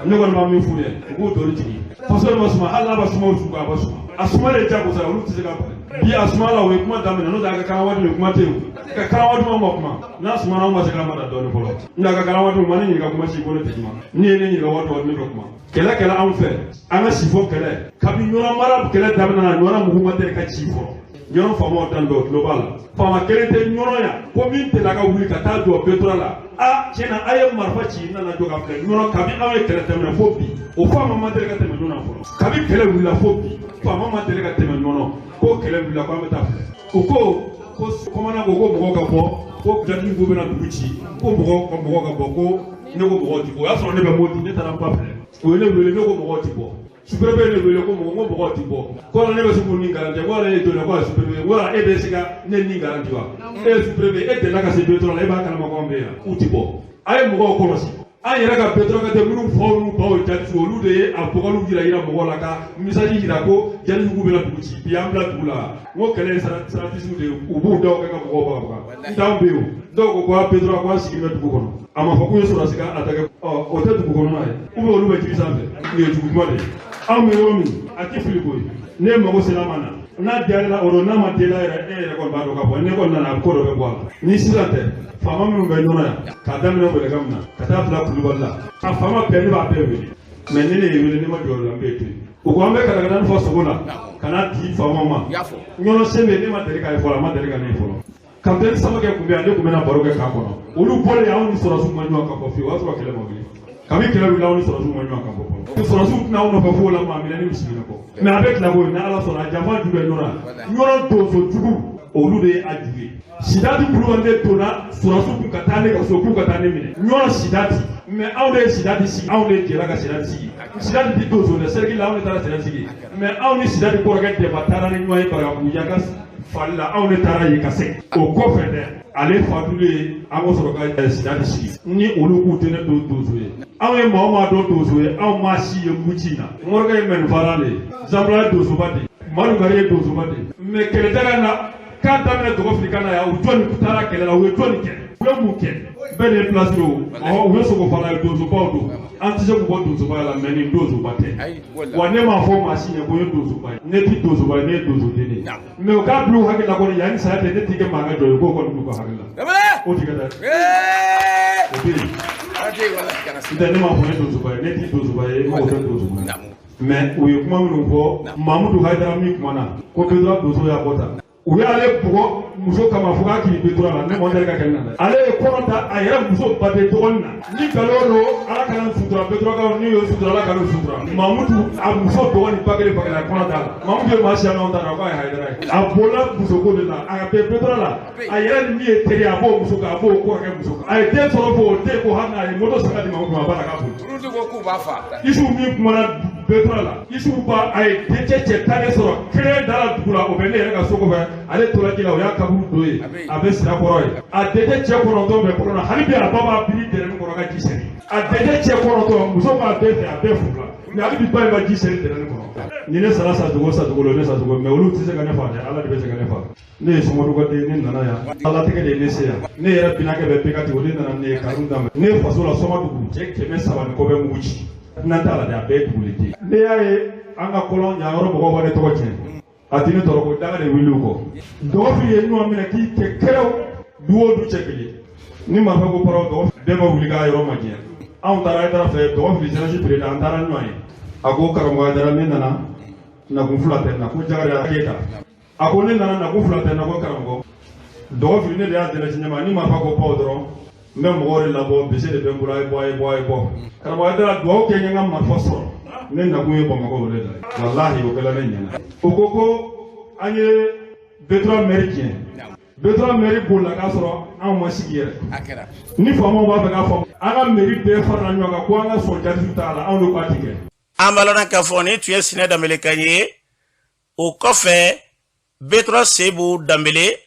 Ne kɔni b'a min f'u ye, u k'u doni jigin. Faso ma suma, hali n'a b'a suma, o su a b'a suma. A suma de jagosa, olu tɛ se ka bali. Bi a suma la, u ye kuma daminɛ, n'o tɛ a ka kan waati min, kuma tɛ yen. Ka kan waati ma kuma, n'a sumana, anw ma se k'a mada dɔɔnin fɔlɔ. Nka ka kan waati ma ne ɲininka kuma si ko ne tɛ kuma. N'i ye ne ɲininka waati o waati, ne bɛ kuma. Kɛlɛ kɛla anw fɛ, an ka sifo kɛlɛ. Kabi ɲɔnɔ mara kɛlɛ daminɛ na, ɲɔnɔ mugu ma deli ka ci fɔlɔ. Ɲɔnɔ faamaw dan bɛ, o tulo b'a la. Faama kelen tɛ ɲɔnɔ yan ko min delila ka wuli ka taa jɔ Betura la. A tiɲɛ na, a ye marifa ci, n nana jɔ ka filɛ ɲɔnɔ. Kabi anw ye kɛlɛ daminɛ fo bi, o faama ma deli ka tɛmɛ ɲɔnɔ fɔlɔ. Kabi kɛlɛ wulila fo bi, faama ma deli ka tɛmɛ ɲɔnɔ ko kɛlɛ wulila ko an bɛ taa filɛ. U ko ko commandant ko ko mɔgɔw ka bɔ, ko jatigiw bɛna dugu ci, ko mɔgɔw ka bɔ, ko ne ko mɔgɔw ti bɔ. O y'a sɔrɔ ne bɛ Moti, ne taara n ba filɛ. U ye ne wele, ne ko mɔgɔw ti bɔ. Sous-préfet ye ne wele ko mɔgɔ, ko mɔgɔw ti bɔ. Ko ne bɛ se k'u ni garanti, ko ale ye jɔn ye, ko a ye sous-préfet, ko e bɛ se ka ne ni garanti wa? E ye sous-préfet, e delila ka se Betura la, e b'a kalama ko an bɛ yan, k'u ti bɔ. A ye mɔgɔw kɔlɔsi. An yɛrɛ ka Betura ka tɛ minnu faw n'u baw ye jatisiw, olu de ye a bɔgɔliw yira mɔgɔw la ka message yira ko jatisiw bɛna dugu ci. Bi an bila dugu la, n ko kɛlɛ ye saratisiw de ye, u b'u daw kɛ ka mɔgɔw baga baga. N t'anw bɛ yen o. Dɔw ko ko a Betura ko an sigilen bɛ dugu kɔnɔ. A ma fɔ k'u ye sɔrɔdasi ka attaquer, ɔ o tɛ dugu kɔnɔna ye, ou bien olu bɛ jiri sanfɛ. Nin ye jugu kuma de ye. Anw bɛ yɔrɔ min, a tɛ fili koyi. Ne mago sera a ma na, n'a diyara la o don, n'a ma diya la yɛrɛ, e yɛrɛ kɔni b'a dɔn k'a fɔ ne kɔni nana, a ko dɔ bɛ bɔ a la. Ni sisan tɛ, faama minnu bɛ ɲɔnɔ yan, k'a daminɛ wɛlɛkan min na ka taa bila Kulubali la, a faama bɛɛ, ne b'a bɛɛ wele. Mais ni ne ye wele, ne ma jɔ o la, n bɛ to yen. U ko an bɛ kalakalanin fɔ sogo la ka n'a di faamaw ma. Ɲɔnɔ sen bɛ, ne ma deli k'a ye fɔlɔ, a ma deli ka ne ye fɔlɔ. Kapitɛni Samakɛ tun bɛ yan, ne tun bɛna baro kɛ k'a kɔnɔ. Olu bɔlen, anw ni sɔrɔdasiw ma ɲɔgɔn kan fɔ fiyewu. O y'a sɔrɔ kɛlɛ ma wuli. Kabi kɛlɛ wulila, anw ni sɔrɔdasiw ma ɲɔgɔn kan fɔ fɔlɔ. Sɔrɔdasiw tɛna anw nɔfɛ fo la, maa minɛ ni misi minɛ kɔ. Mais a bɛ tila ko ni Ala sɔnna, a janfa ju bɛ ɲɔgɔn na. Ɲɔnɔ donso jugu, olu de ye a ju ye. Sidati Kulubali de donna sɔrɔdasiw kun ka taa ne ka so k'u ka taa ne minɛ. Ɲɔnɔ Sidati, mais anw de ye Sidati sigi, anw de jɛra ka Sidati sigi. Sidati ti donso dɛ, cercle la anw de taara Sidati sigi. Mais anw ni Sidati kɔrɔkɛ Dɛba taara ni ɲɔgɔn ye Bagabugu ka fali la, anw de taara yen ka segin. O kɔfɛ dɛ, ale fatulen, an ko sɔrɔ ka Sidati sigi. Ni olu k'u tɛ ne don donso ye, anw ye maa o maa dɔn donso ye, anw maa si ye muci in na. Morikɛ ye mɛnifara de ye, Zanbula ye donsoba de ye, Madu Gari ye donsoba de ye. Mais kɛlɛjaga na k'a daminɛ dɔgɔ fili ka na yan, u jɔnni taara kɛlɛ la, u ye jɔnni kɛ, u ye mun kɛ? Bɛɛ de ye place don, ɔhɔ, u ye sogofala ye, donsobaw don. An tɛ se k'u bɔ donsobaya la, mais nin donsoba tɛ. Wa ne m'a fɔ maa si ɲɛ ko n ye donsoba ye, ne ti donsoba ye, ne ye donsoden de ye. Mais u k'a bila u hakili la kɔni, yanni saya tɛ, ne ti kɛ maa ka jɔn ye, k'o kɔni b'u ka hakili la. O ti kɛ dɛ, o tɛ yen. N tɛ, ne m'a fɔ ne donsoba ye, ne ti donsoba ye, n mago tɛ donsoba ye. Mais u ye kuma minnu fɔ, Mamudu Hayidara min kumana ko Betura donso y'a bɔ tan, u y'ale bugɔ muso kama fo k'a k'i Betura la, ne mɔ deli ka kɛ ne na dɛ. Ale ye kɔnɔ ta a yɛrɛ muso baden dɔgɔnin na. Ni nkalon don, Ala kana n sutura. Beturakaw, n'i y'o sutura, Ala kana o sutura. Mamudu a muso dɔgɔnin ba kelen ba kelen, a ye kɔnɔ t'a la. Mamudu ye maa siya n'anw ta la, k'a ye Hayidara ye. A bolila musoko de la, a bɛ Betura la, a yɛrɛ ni min ye teri ye, a b'o muso kan, a b'o kɔrɔkɛ muso kan. A ye den sɔrɔ fo o den ko hali n'a ye moto san ka di Mamudu ma, a b'a la k'a boli. Olu de ko k'u b'a fa. Isufu min kumana Betura la, Isufu ba, a ye dencɛ cɛ tan de sɔrɔ, kelen dara dugu la, o bɛ ne yɛrɛ ka so kɔfɛ, ale tora ji la, o y'a kaburu don ye, a bɛ sira kɔrɔ ye. A dencɛ cɛ 9 bɛ kɔnɔ na, hali bi a ba b'a biri dɛrɛnin kɔrɔ ka ji sɛri. A dencɛ cɛ 9, muso b'a bɛɛ fɛ, a bɛɛ furula, mais hali bi ba in b'a ji sɛri dɛrɛnin kɔrɔ. Ni ne sara sacogo sacogo la, ne sacogo, mais olu tɛ se ka ne fa dɛ, Ala de bɛ se ka ne fa. Ne ye Sɔmɔdu ka den, ne nana yan, Ala tɛgɛ de ye ne se yan. Ne yɛrɛ binankɛ bɛ bɛɛ ka tigɛ, o de nana ne ye kanu daminɛ. Ne faso la Sɔmɔdugu, cɛ 300 ni kɔ bɛ mugu ci. Dunan t'a la dɛ, a bɛɛ ye dugulen den. Ne y'a ye an ka kɔlɔn yan yɔrɔ mɔgɔw b'a ne tɔgɔ tiɲɛ. A ti ne tɔɔrɔ ko daga de wuli u kɔ. Dɔgɔfili ye ɲɔgɔn minɛ k'i kɛ kɛrɛw, du o du cɛ kelen. Ni marifa ko paraw, dɔgɔ bɛɛ ma wuli k'a yɔrɔ ma jɛ. Anw taara Hayidara fɛ, dɔgɔfili jeunesse président, an taara ɲɔgɔn ye. A ko karamɔgɔ Hayidara, ne nana nakun fila tɛ n na, ko Jakariya Keyita. A ko ne nana nakun fila tɛ n na, ko karamɔgɔ. Dɔgɔfiri ne de y'a jeunesse ɲɛmaa, ni marifa ko paw dɔrɔn n bɛ mɔgɔw de labɔ, bese de bɛ n bolo, a ye bɔ, a ye bɔ, a ye bɔ. Karamɔgɔ Hayidara, duwawu kɛ n ye n ka marifa sɔrɔ. Ne nakun ye Bamakɔ o de la, walahi o kɛla ne ɲɛna. O ko ko an ye B3 mairie tiɲɛ, B3 mairie bolila k'a sɔrɔ anw ma sigi yɛrɛ. Ni faamaw b'a fɛ k'a faamu, an ka mairie bɛɛ farala ɲɔgɔn kan ko an ka sɔn jadisiw t'a la, anw de k'a ti kɛ. An b'a lɔn k'a fɔ nin tun ye Sinɛ Danbele kan ye. O kɔfɛ, B3 Sebu Danbele,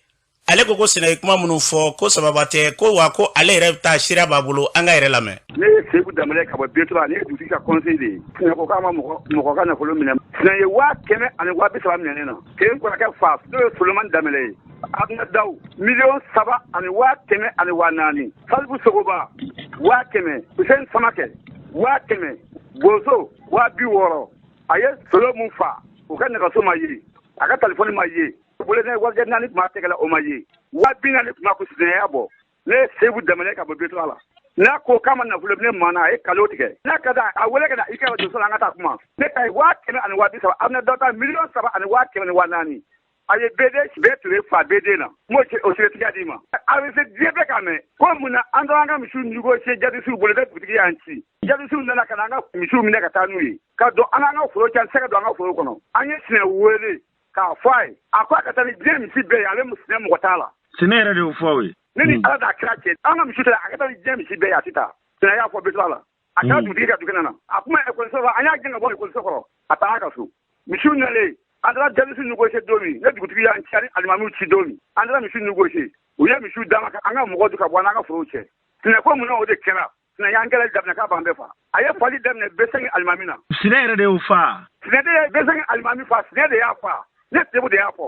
ale ko ko Sinɛ ye kuma minnu fɔ ko sababa tɛ, ko wa ko ale yɛrɛ bɛ taa, sira b'a bolo. An ka yɛrɛ lamɛn. Ne ye Sebu Danbele ka bɔ B3, ne ye dugutigi ka conseil de ye. Sinɛ ko k'a ma mɔgɔ ka nafolo minɛ. Sinɛ ye 100 000 ani 30 000 minɛ ne na. K'e kɔrɔkɛ fa, n'o ye Solomani Danbele ye. Aduna Daw, 3 000 100 000 ani 4000. Salifu Sogoba, 100 000. Hussein Samakɛ, 100 000. Bozo, 60 000. A ye solo mun fa, u ka nɛgɛso ma ye, a ka telefɔni ma ye, bolonɛ warijɛ naani tun b'a tɛgɛ la, o ma ye, 40 000 tun b'a kun, sinaya bɔ. Ne ye Sebu Danbele ka bɔ B3 la. N'a ko k'a ma nafolo minɛ maa na, a ye kalo tigɛ. N'a ka da a wele ka na i ka radio so la, an ka taa kuma. Ne ta ye 100 000 ani 30 000. A bɛna dɔ ta 3 000 ani 100 000 ani 40 000. A ye BD bɛɛ ture fa BD na, n b'o o sɛbɛntiya d'i ma. A bɛ se diɲɛ bɛɛ k'a mɛn ko mun na an taara an ka misiw négocier jadisiw bolo dɛ. Dugutigi y'an ci, jadisiw nana ka na an ka misiw minɛ ka taa n'u ye, ka don an ka foro cɛ, an tɛ se ka don an ka foro kɔnɔ. An ye Sinɛ wele k'a fɔ a ye, a ko a ka taa ni diɲɛ misi bɛɛ ye, ale Sinɛ mɔgɔ t'a la. Sinɛ yɛrɛ de y'o fɔ aw ye? Ne ni Ala d'a kira cɛ, an ka misi tɛ, a ka taa ni diɲɛ misi bɛɛ ye, a tɛ taa. Sinɛ y'a fɔ B3 la. A taara dugutigi ka dukɛnɛ na, a kuma ekɔliso la, an y'a gɛn ka bɔ ekɔliso kɔrɔ, a taara ka so. Misiw nalen, an taara jadisi négocier don min, ne dugutigi y'an ci ani alimamiw ci don min, an taara misiw négocier, u ye misiw d'an ma, an ka mɔgɔw dun ka bɔ an n'an ka forow cɛ. Sinɛ ko mun na o de kɛra? Sinɛ y'an kɛlɛ daminɛ k'a b'an bɛɛ fa. A ye fali daminɛ B5 alimami na. Sinɛ yɛrɛ de y'o fa? Sinɛ de ye B5 alimami fa, Sinɛ de y'a fa, ne Sebu de y'a fɔ.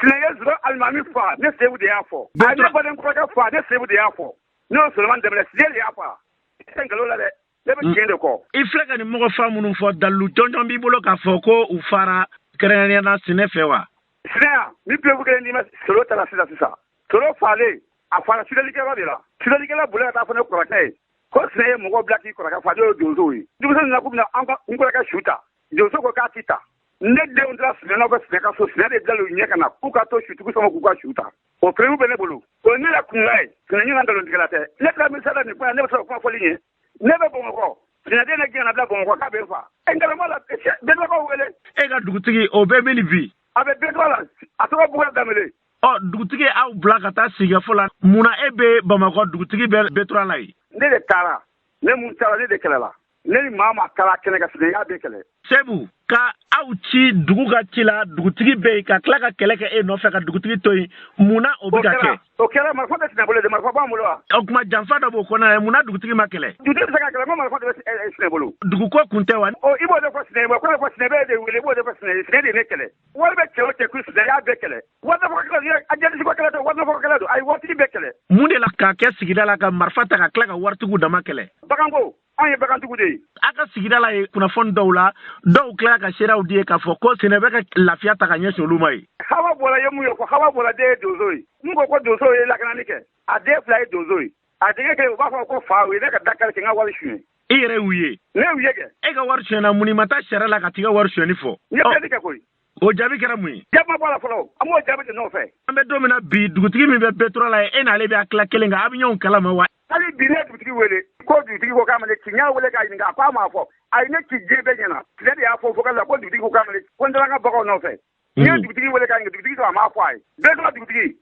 Sinɛ ye Zoro alimami fa, ne Sebu de y'a fɔ. A ye ne baden kɔrɔkɛ fa, ne Sebu de y'a fɔ. Ne y'o Solomani Danbele, Sinɛ de y'a fa. I tɛ nkalon la dɛ, ne bɛ tiɲɛ de kɔ. I filɛ ka nin mɔgɔ fa minnu fɔ, dalilu jɔnjɔn b'i bolo k'a fɔ ko u fara kɛrɛnkɛrɛnnenya la Sinɛ fɛ wa? Sinɛ yan, ni preuve kelen d'i ma, Solo taara sisan sisan. Solo falen, a fara sudalikɛla de la. Sudalikɛla bolila ka taa fɔ ne kɔrɔkɛ ye ko Sinɛ ye mɔgɔw bila k'i kɔrɔkɛ fa, n'o ye donsow ye. Denmisɛnnin nana k'u bɛna an ka n kɔrɔkɛ su ta. Donso ko k'a ti ta. Ne denw taara Sinɛ nɔfɛ Sinɛ ka so, Sinɛ de bila u ɲɛ ka na k'u ka to sutigiw sama k'u ka su ta. O preuve bɛ ne bolo. O ye ne yɛrɛ kunna ye. Sinɛ ɲɛna nkalontigɛla tɛ. Ne taara ministère la nin kuma na, ne bɛ sɔrɔ kuma fɔli ɲɛ. Ne bɛ Bamakɔ. Sinɛ den ne gɛn ka bila Bamakɔ k'a bɛ n fa. E nkalon b'a la, Bɛnbakaw wele. E ka dugutigi o bɛ min bi? A bɛ B3 la, a tɔgɔ Bukari Danbele. Ɔ, dugutigi aw bila ka taa sigikafɔ la, mun na e bɛ Bamakɔ, dugutigi bɛ B3 la yen? Ne de taara, ne mun taara, ne de kɛlɛla. Ne ni maa maa taara kɛnɛ kan, Sinɛ y'a bɛɛ kɛlɛ. Sebu, ka aw ci dugu ka ci la, dugutigi bɛ yen, ka tila ka kɛlɛ kɛ e nɔfɛ ka dugutigi to yen, mun na o bɛ ka kɛ? O kɛra, marifa bɛ Sinɛ bolo de, marifa b'an bolo wa? O tuma janfa dɔ b'o kɔnɔna la, mun na dugutigi ma kɛlɛ? Dugutigi bɛ se ka kɛlɛ, ko marifa de bɛ Sinɛ bolo. Dugu ko kun tɛ wa? Ɔ, i b'o de fɔ Sinɛ ye, ko fɔ Sinɛ bɛ de wele, i b'o de fɔ Sinɛ ye, Sinɛ de ye ne kɛlɛ. Wari bɛ cɛ o cɛ kun, Sinɛ y'a bɛɛ kɛlɛ. Wari nafɔ kɛlɛ, a jadisi ko kɛlɛ don, wari nafɔ kɛlɛ don, a ye waritigi bɛɛ kɛlɛ. Mun de la k'a kɛ sigida la ka marifa ta ka tila ka waritigiw dama kɛlɛ? Baganko, anw ye bagantigiw de ye. A ka sigida la ye kunnafoni dɔw la, dɔw tila ka seerew di ye k'a fɔ ko Sinɛ bɛ ka lafiya ta ka ɲɛsin olu ma ye. Hawa bɔra ye mun ye ko Hawa bɔra den ye donso ye. Mun ko ko donso ye lakanani kɛ, a den fila ye donso ye. A denkɛ kelen, u b'a fɔ ko fa, u ye ne ka da kari kɛ n ka wari suɲɛ. I yɛrɛ y'u ye? Ne y'u ye kɛ. E ka wari suɲɛna, mun i ma taa sariya la ka t'i ka wari suɲɛni fɔ? N ye plainte kɛ koyi. O jaabi kɛra mun ye? Jaabi ma bɔ a la fɔlɔ, an b'o jaabi de nɔfɛ. An bɛ don min na bi, dugutigi min bɛ B3 la ye, e n'ale bɛ a tila kelen kan, a bɛ ɲɔgɔn kalama wa? Hali bi ne ye dugutigi wele ko dugutigi ko k'a ma ne ci, n y'a wele k'a ɲininka, a ko a m'a fɔ. A ye ne ci diɲɛ bɛɛ ɲɛna. Sinɛ de y'a fɔ vocal la ko dugutigi ko k'a ma ne ci, ko n taara n ka baganw nɔfɛ. N ye dugutigi wele k'a ɲininka, dugutigi ko a m'a fɔ a ye. B3 dugutigi.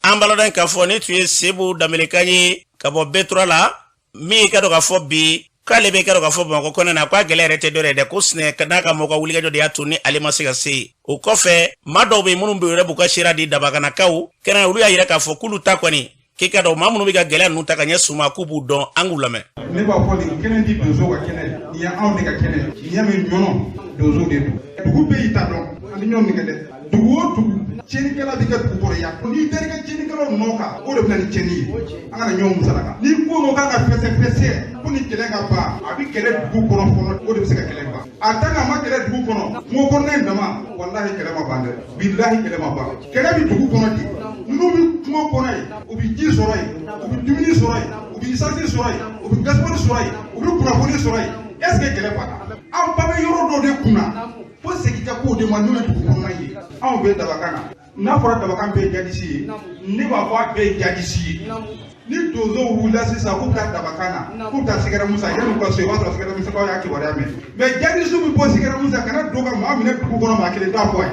An b'a ladɔn k'a fɔ nin tun ye Sebu Danbelekan ye ka bɔ B3 la, min y'i ka dɔn k'a fɔ bi k'ale bɛ ka dɔn k'a fɔ Bamakɔ kɔnɔ na, k'a gɛlɛya yɛrɛ tɛ dɔ yɛrɛ dɛ, ko Sinɛ n'a ka mɔgɔ ka wulikajɔ de y'a to ni ale ma se ka se yen. O kɔfɛ, maa dɔw bɛ yen minnu bɛ yɛrɛ b'u ka seereya di Dabakanakaw kɛnɛ, olu y'a yira k'a fɔ k'olu ta kɔni k'i ka dɔn maa minnu bɛ ka gɛlɛya ninnu ta ka ɲɛsin u ma, k'u b'u dɔn. An k'u lamɛn. Ne b'a fɔ nin kɛnɛ di donso ka kɛnɛ, nin ye anw de ka kɛnɛ, nin y'a mɛn ɲɔnɔ donso de don. Dugu bɛɛ y'i ta dɔn, an bɛ ɲɔgɔn min kɛ dɛ. Dugu o dugu tiɲɛnikɛla bɛ kɛ dugu kɔrɔ yan, n'i dar'i ka tiɲɛnikɛlaw nɔ kan, o de bɛ na ni tiɲɛni ye. An kana ɲɔgɔn musalaka. N'i ko ko k'an ka fɛsɛfɛsɛ ko ni kɛlɛ ka ban, a bɛ kɛlɛ dugu kɔnɔ fɔlɔ, o de bɛ se ka kɛlɛ ban. A tant que a ma kɛlɛ dugu kɔnɔ, kungo kɔnɔna in dama, walahi kɛlɛ ma ban dɛ, bilahi kɛlɛ ma ban. Kɛlɛ bɛ dugu kɔnɔ de, ninnu bɛ kungo kɔnɔ yen, u bɛ ji sɔrɔ yen, u bɛ dumuni sɔrɔ yen, u bɛ essence sɔrɔ yen, u bɛ gasoil sɔrɔ yen, u bɛ kunnafoni sɔrɔ yen. Est ce que kɛlɛ banna? Aw ba bɛ yɔrɔ dɔ de kunna, fo segin ka k'o de ma, n'o ye dugu kɔnɔna ye. Anw bɛ Dabakan na. N'a fɔra Dabakan bɛɛ ye jadisi ye, ne b'a fɔ a bɛɛ ye jadisi ye. Ni donsow wulila sisan k'u bɛ taa Dabakan na, k'u bɛ taa Sigɛrɛ Musa, yanni u ka so, i b'a sɔrɔ Sigɛrɛ Musakaw y'a kibaruya mɛn. Mais jadisiw bɛ bɔ Sigɛrɛ Musa ka na don ka maa minɛ dugu kɔnɔ, maa kelen t'a fɔ a ye.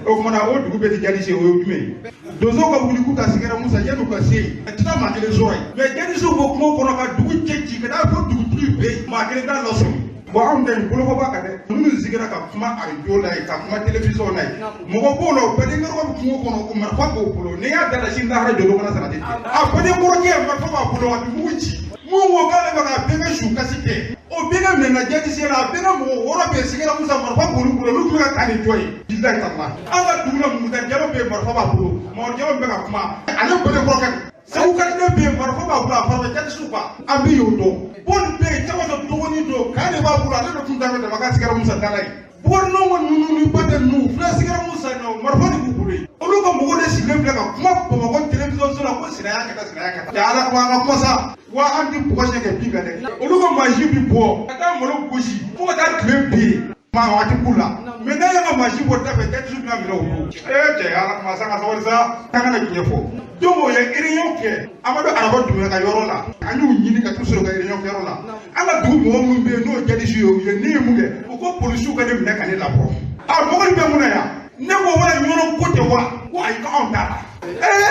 O tuma na o dugu bɛɛ tɛ jadisi ye, o ye jumɛn ye? Donsow ka wuli k'u taa Sigɛrɛ Musa, yanni u ka se yen, a tɛ taa maa kelen sɔrɔ yen. Mais jadisiw bɔ kungo kɔnɔ ka dugu cɛ ci ka taa fo dugutigi bɛ yen, maa kelen t'a lasɔmi. Bon, anw tɛ nin bolofɔba kan dɛ. Minnu sigira ka kuma arajo la yen, ka kuma télévision na yen, mɔgɔ b'o la, o badenkɔrɔ bɛ kungo kɔnɔ, o marifa b'o bolo. N'i y'a da la sini lahara jɔ don kana sara tɛ. A badenkɔrɔkɛ marifa b'a bolo, a bɛ mugu ci. Mun ko k'ale bɛ k'a bɛnkɛ su kasi kɛ, o bɛnkɛ minɛna jadisiya la. A bɛnkɛ mɔgɔ 6 bɛ yen, Sigɛrɛ Musa, marifa b'olu bolo, olu tun bɛ ka taa nin jɔ ye. Bilahi talahi, an ka dugu la Mumuta Jalo bɛ yen, marifa b'a bolo. Mamadu Jalo bɛ ka kuma, ale badenkɔrɔkɛ Segu kaliden bɛ yen, marifa b'a bolo, a fara jadisiw kan. An bɛ y'o dɔn. Bɔli bɛ yen, caman dɔ dɔgɔnin don, k'a de b'a bolo, ale de tun ta bɛ Dabakan Sigɛrɛ Musa da la yen. Bɔli nɔngɔ ninnu ni Batɛ ninnu filɛ Sigɛrɛ Musa nɔ, marifa de b'u bolo yen. Olu ka mɔgɔw de sigilen filɛ ka kuma Bamakɔ télévision so la ko sinaya ka taa, sinaya ka taa. Ja Ala kama, an ka kuma sa. Wa an tɛ bɔgɔ siɲɛ kɛ bin kan dɛ. Olu ka mansin bi bɔ ka taa malo gosi fo ka taa tile bin. Maa waati b'u la. Mais n'a y'an ka mansin bɔ da fɛ, jadisiw bɛna minɛ u bolo. Ee cɛ, Ala kama sa, ka sabali sa. K'an kana tiɲɛ fɔ. Donc o ye réunion kɛ Amadu Araba Dunbuya ka yɔrɔ la. An y'u ɲini ka t'u sɔrɔ ka réunion kɛyɔrɔ la. An ka dugu mɔgɔ minnu bɛ yen n'o ye jadisiw ye, u ye ne ye mun kɛ? U ko polisiw ka ne minɛ ka ne labɔ. A mɔgɔ bɛ mun na yan? Ne ko wala ɲɔnɔ ko tɛ wa? Ko ayi, ko anw t'a la. Ee,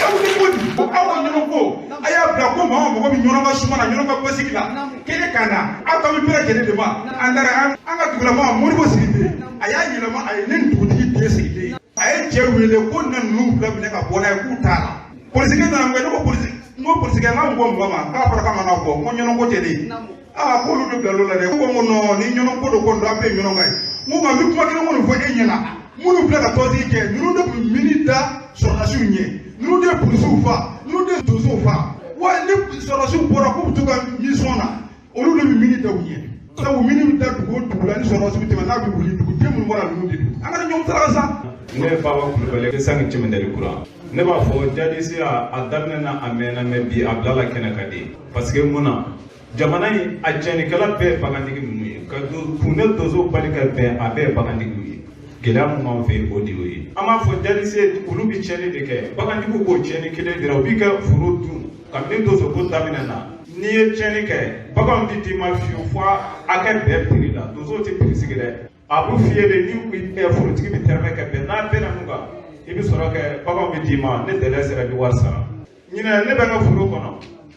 aw bɛ ko di? Aw ka ɲɔnɔ ko, a y'a bila ko maa o mɔgɔ bɛ ɲɔnɔ ka suma na, ɲɔnɔ ka basigi la, kelen ka na, aw ka bɛ bɛɛ lajɛlen de ma. An taara an ka dugulama Modibo Sidibe, a y'a yɛlɛma, a ye ne ni dugutigi den sigilen ye. A ye cɛ wele ko na ninnu fila minɛ ka bɔ n'a ye k'u t'a la. Polisikɛ nana mun kɛ? Ne ko polisi, n ko polisikɛ, n k'a bɔ mɔgɔ ma, k'a fɔra k'a mana bɔ, n ko ɲɔnɔ ko tɛ dɛ. Aa, k'olu de bilal'o la dɛ. Ko ko non, ni ɲɔnɔ ko don, ko don, an bɛɛ ye ɲɔnɔ ka ye. N ko nka n bɛ kuma kelen kɔni fɔ e ɲɛna. Minnu filɛ ka tɔnsigi kɛ, ninnu de tun bɛ mini da sɔrɔdasiw ɲɛ, ninnu de ye polisiw fa, ninnu de ye donsow fa. Wa ni sɔrɔdasiw bɔra k'u bɛ t'u ka mission na, olu de bɛ mini da u ɲɛ. Sabu mini bɛ da dugu o dugu la, ni sɔrɔdasiw bɛ tɛmɛ n'a bɛ wuli, duguden minnu bɔra, ninnu de don. An kana ɲɔgɔn saraka sa. Ne ye Baba Kulubali, Sangi Cɛmɛdɛri kura. Ne b'a fɔ jadisiya a daminɛ na, a mɛnna, mais bi a bila la kɛnɛ ka di. Parce que mun na jamana in a tiɲɛnikɛla bɛɛ ye bagantigi ninnu ye, ka kun ne donsow bali ka bɛn, a bɛɛ ye bagantigiw ye. Gɛlɛya mun b'an fɛ yen, o de y'o ye. An b'a fɔ jadisi olu bɛ tiɲɛni de kɛ, bagantigiw b'o tiɲɛni kelen de la, u b'i ka foro dun. Kabini donso ko daminɛ na, n'i ye tiɲɛni kɛ, baganw tɛ d'i ma fiyewu fo a kɛ bɛn prix la. Donsow tɛ prix sigi dɛ, a b'u f'i ye de ni forotigi bɛ tɛrɛmɛ kɛ bɛn n'a bɛnna mun kan, i bɛ sɔrɔ kɛ baganw bɛ d'i ma. Ni délai sera, i bɛ wari sara. Ɲinɛ ne bɛ n ka foro kɔnɔ,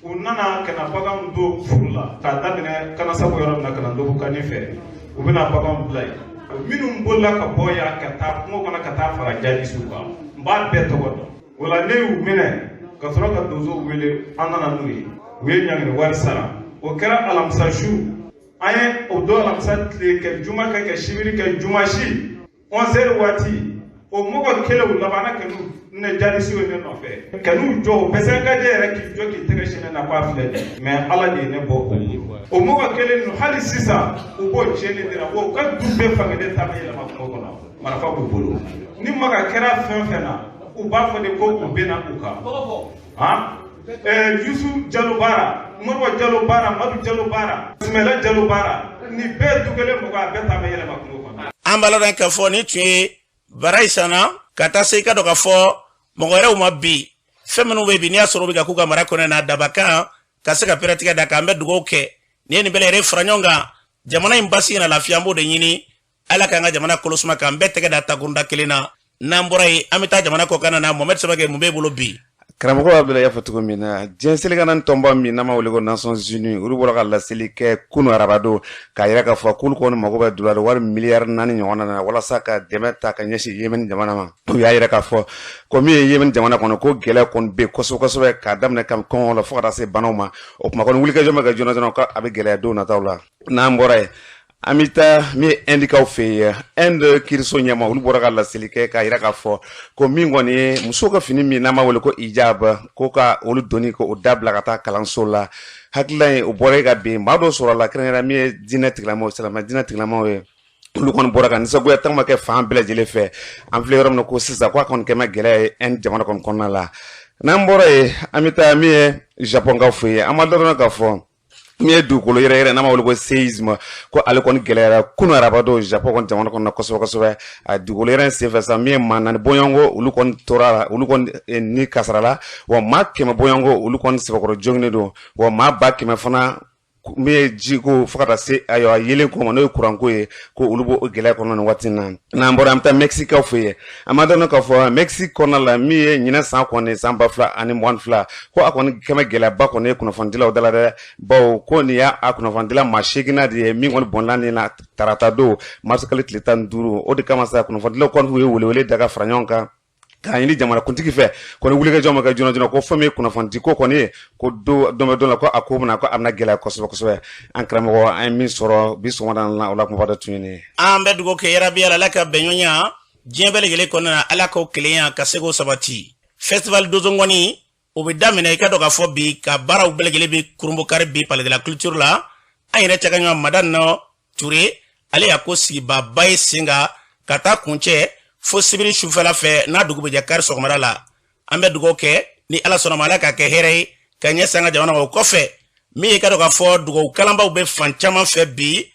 u nana ka na baganw don foro la k'a daminɛ Kanasago yɔrɔ min na ka na Ndobukani fɛ, u bɛna baganw bila yen. Minnu bolila ka bɔ yan ka taa kungo kɔnɔ ka taa fara jadisiw kan, n b'a bɛɛ tɔgɔ dɔn. O la ne y'u minɛ ka sɔrɔ ka donsow wele, an nana n'u ye, u ye ɲangini wari sara. O kɛra alamisa su, an ye o don alamisa tile kɛ, juma kɛ, kɛ sibiri kɛ, juma si 11 heures waati, o mɔgɔ kelenw labanna ka n'u ne jadisiw ye ne nɔfɛ ka n'u jɔ, o bɛsɛnkajɛ yɛrɛ k'i jɔ k'i tɛgɛ sin ne na k'a filɛ dɛ, mais Ala de ye ne bɔ o bolo. O mɔgɔ kelen ninnu hali sisan u b'o tiɲɛni de la, o ka du bɛɛ fankelen ta bɛ yɛlɛma kungo kɔnɔ, marifa b'u bolo. Ni maga kɛra fɛn fɛn na, u b'a fɔ de ko u bɛ na u kan. Han, Yusu Jalo Baara, Moribo Jalo Baara, Madu Jalo Baara, Sumɛla Jalo Baara, nin bɛɛ du kelen mɔgɔ, a bɛɛ ta bɛ yɛlɛma kungo kɔnɔ. An b'a ladɔn k'a fɔ nin tun ye bara sanna ka taa se i ka dɔn k'a fɔ mɔgɔ wɛrɛw ma bi, fɛn minnu bɛ bi n'i y'a sɔrɔ u bɛ ka k'u ka mara kɔnɔ na Dabakan ka se ka pɛrɛtigɛ da kan. An bɛ dugawu kɛ nin ye nin bɛɛ lajɛlen fara ɲɔgɔn kan, jamana in basigi na lafiya, an b'o de ɲini Ala k'an ka jamana kolosuma, k'an bɛɛ tɛgɛ da takurunda kelen na. N'an bɔra yen, an bɛ taa jamana kɔkan na. Mohamɛd Samake, mun b'e bolo bi? Karamɔgɔ Abdulayi y'a fɔ cogo min na, diɲɛ seleke tɔnba min n'an b'a wele ko Nations Unies, olu bɔra ka laseli kɛ kunu arabadon k'a yira k'a fɔ k'olu kɔni mago bɛ dolari wari miliyari 4 ɲɔgɔn na walasa ka dɛmɛ ta ka ɲɛsin Yemen jamana ma. U y'a yira k'a fɔ ko min ye Yemen jamana kɔnɔ, ko gɛlɛya kɔni bɛ kosɛbɛ kosɛbɛ, k'a daminɛ ka kɔngɔ la fo ka taa se banaw ma. O kuma kɔni wulikajɔ ma kɛ joona joona, ko a bɛ gɛlɛya don nataw la. N'an bɔra yen, an bɛ taa min ye Indikaw fɛ yen, Inde kiriso ɲɛma, olu bɔra ka laseli kɛ k'a yira k'a fɔ ko min kɔni ye musow ka fini min n'an b'a wele ko hijab, ko ka olu donni ko o dabila ka taa kalanso la. Hakilila in o bɔra ka bin maa dɔ sɔrɔ la, kɛrɛnkɛrɛnnenya min ye diinɛ tigilamɔgɔw, silamɛ diinɛ tigilamɔgɔw ye, olu kɔni bɔra ka nisɔngoya tagama kɛ fan bɛɛ lajɛlen fɛ. An filɛ yɔrɔ min na ko sisan, k'a kɔni kɛ ma gɛlɛya ye Inde jamana kɔni kɔnɔna la. N'an bɔra yen, an bɛ taa min ye Japɔnkaw fɛ yen. An b'a dɔn k'a fɔ Min ye dugukolo yɛrɛ yɛrɛ n'an b'a wele ko séisme, ko ale kɔni gɛlɛyara kunu araba don Japon kɔni jamana kɔnɔ kosɛbɛ kosɛbɛ. A dugukolo yɛrɛ senfɛ sa, min ye maa 4 bɔɲɔgɔnko, olu kɔni tora la, olu kɔni ni kasara la. Wa maa 100 bɔɲɔgɔnko, olu kɔni sɛbɛkɔrɔ joginnen don. Wa maa 100,000 fana, min ye jiko fo ka taa se ayiwa yelen ko ma, n'o ye kuranko ye, ko olu b'o gɛlɛya kɔnɔ nin waati in na. N'an bɔra, an bɛ taa Mɛkisikaw fɛ yen. An b'a dɔn k'a fɔ Mɛkisiki kɔnɔna la, min ye ɲinɛ san kɔni, san 2022, ko a kɔni kɛmɛ gɛlɛyaba kɔni ye kunnafonidilaw da la dɛ, bawo ko nin y'a kunnafonidila maa seeginna de ye min kɔni bɔnna nin na tarata don, marisikalo tile 15. O de kama sa, kunnafonidilaw kɔni ye welewele da ka fara ɲɔgɔn kan k'a ɲini jamanakuntigi fɛ kɔni wulikajɔ ma kɛ joona joona, ko fɛn min ye kunnafonidi ko kɔni ye, ko don bɛ don la, ko a ko bɛna, ko a bɛna gɛlɛya kosɛbɛ kosɛbɛ. An karamɔgɔ, an ye min sɔrɔ bi sɔgɔmada la, o la kumaba dɔ tun ye nin ye. An bɛ dugawu kɛ yarabi Ala ka bɛnɲɔgɔnya diɲɛ bɛɛ lajɛlen kɔnɔna na, Ala k'o kelenya ka se k'o sabati. Festival Dosongɔni, o bɛ daminɛ, i ka dɔn k'a fɔ bi ka baaraw bɛɛ lajɛlen bɛ kurunbokari bi Palais de la Culture la. An yɛrɛ cɛ ka ɲɔgɔn Madame Ture, ale y'a ko sigibaba ye sen kan ka taa kuncɛ fo sibiri sufɛla fɛ, n'a dugu bɛ jɛ kari sɔgɔmada la. An bɛ dugawu kɛ ni Ala sɔnna ma, Ala k'a kɛ hɛrɛ ye ka ɲɛsin an ka jamana ma. O kɔfɛ, min ye ka dɔn k'a fɔ dugawu kalanbaw bɛ fan caman fɛ bi,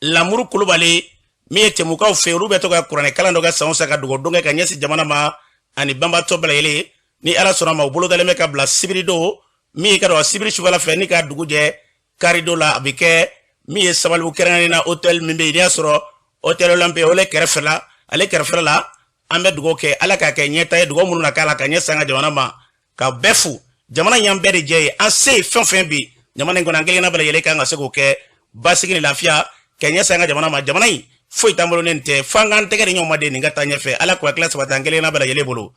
Lamuru Kulubali min ye Tɛmukaw fɛ, olu bɛ to ka kuranɛ kalan dɔ kɛ san o san ka dugawu don kɛ ka ɲɛsin jamana ma ani banbaatɔ bɛɛ lajɛlen. Ni Ala sɔnna ma, u bolodalen bɛ ka bila sibiri don, min ye ka dɔn sibiri sufɛla fɛ ni ka dugu jɛ kari don la, a bɛ kɛ min ye Sabalibugu, kɛrɛnkɛrɛnnen na hôtel min bɛ yen, n'i y'a sɔrɔ hôtel Olympe, o le kɛrɛfɛ la, ale kɛrɛfɛ la. An bɛ dugawu kɛ, Ala k'a kɛ ɲɛta ye, dugawu minnu na k'a la ka ɲɛsin an ka jamana ma, ka bɛɛ fo. Jamana in y'an bɛɛ de jɛ ye. An se ye fɛn fɛn bi jamana in kɔnɔ, an kelenna bɛɛ lajɛlen kan ka se k'o kɛ basigi ni lafiya ka ɲɛsin an ka jamana ma. Jamana in foyi t'an bolo ne nin tɛ, f'an k'an tɛgɛ di ɲɔgɔn ma de nin ka taa ɲɛfɛ. Ala k'o hakilila sabati an kelenna bɛɛ lajɛlen bolo.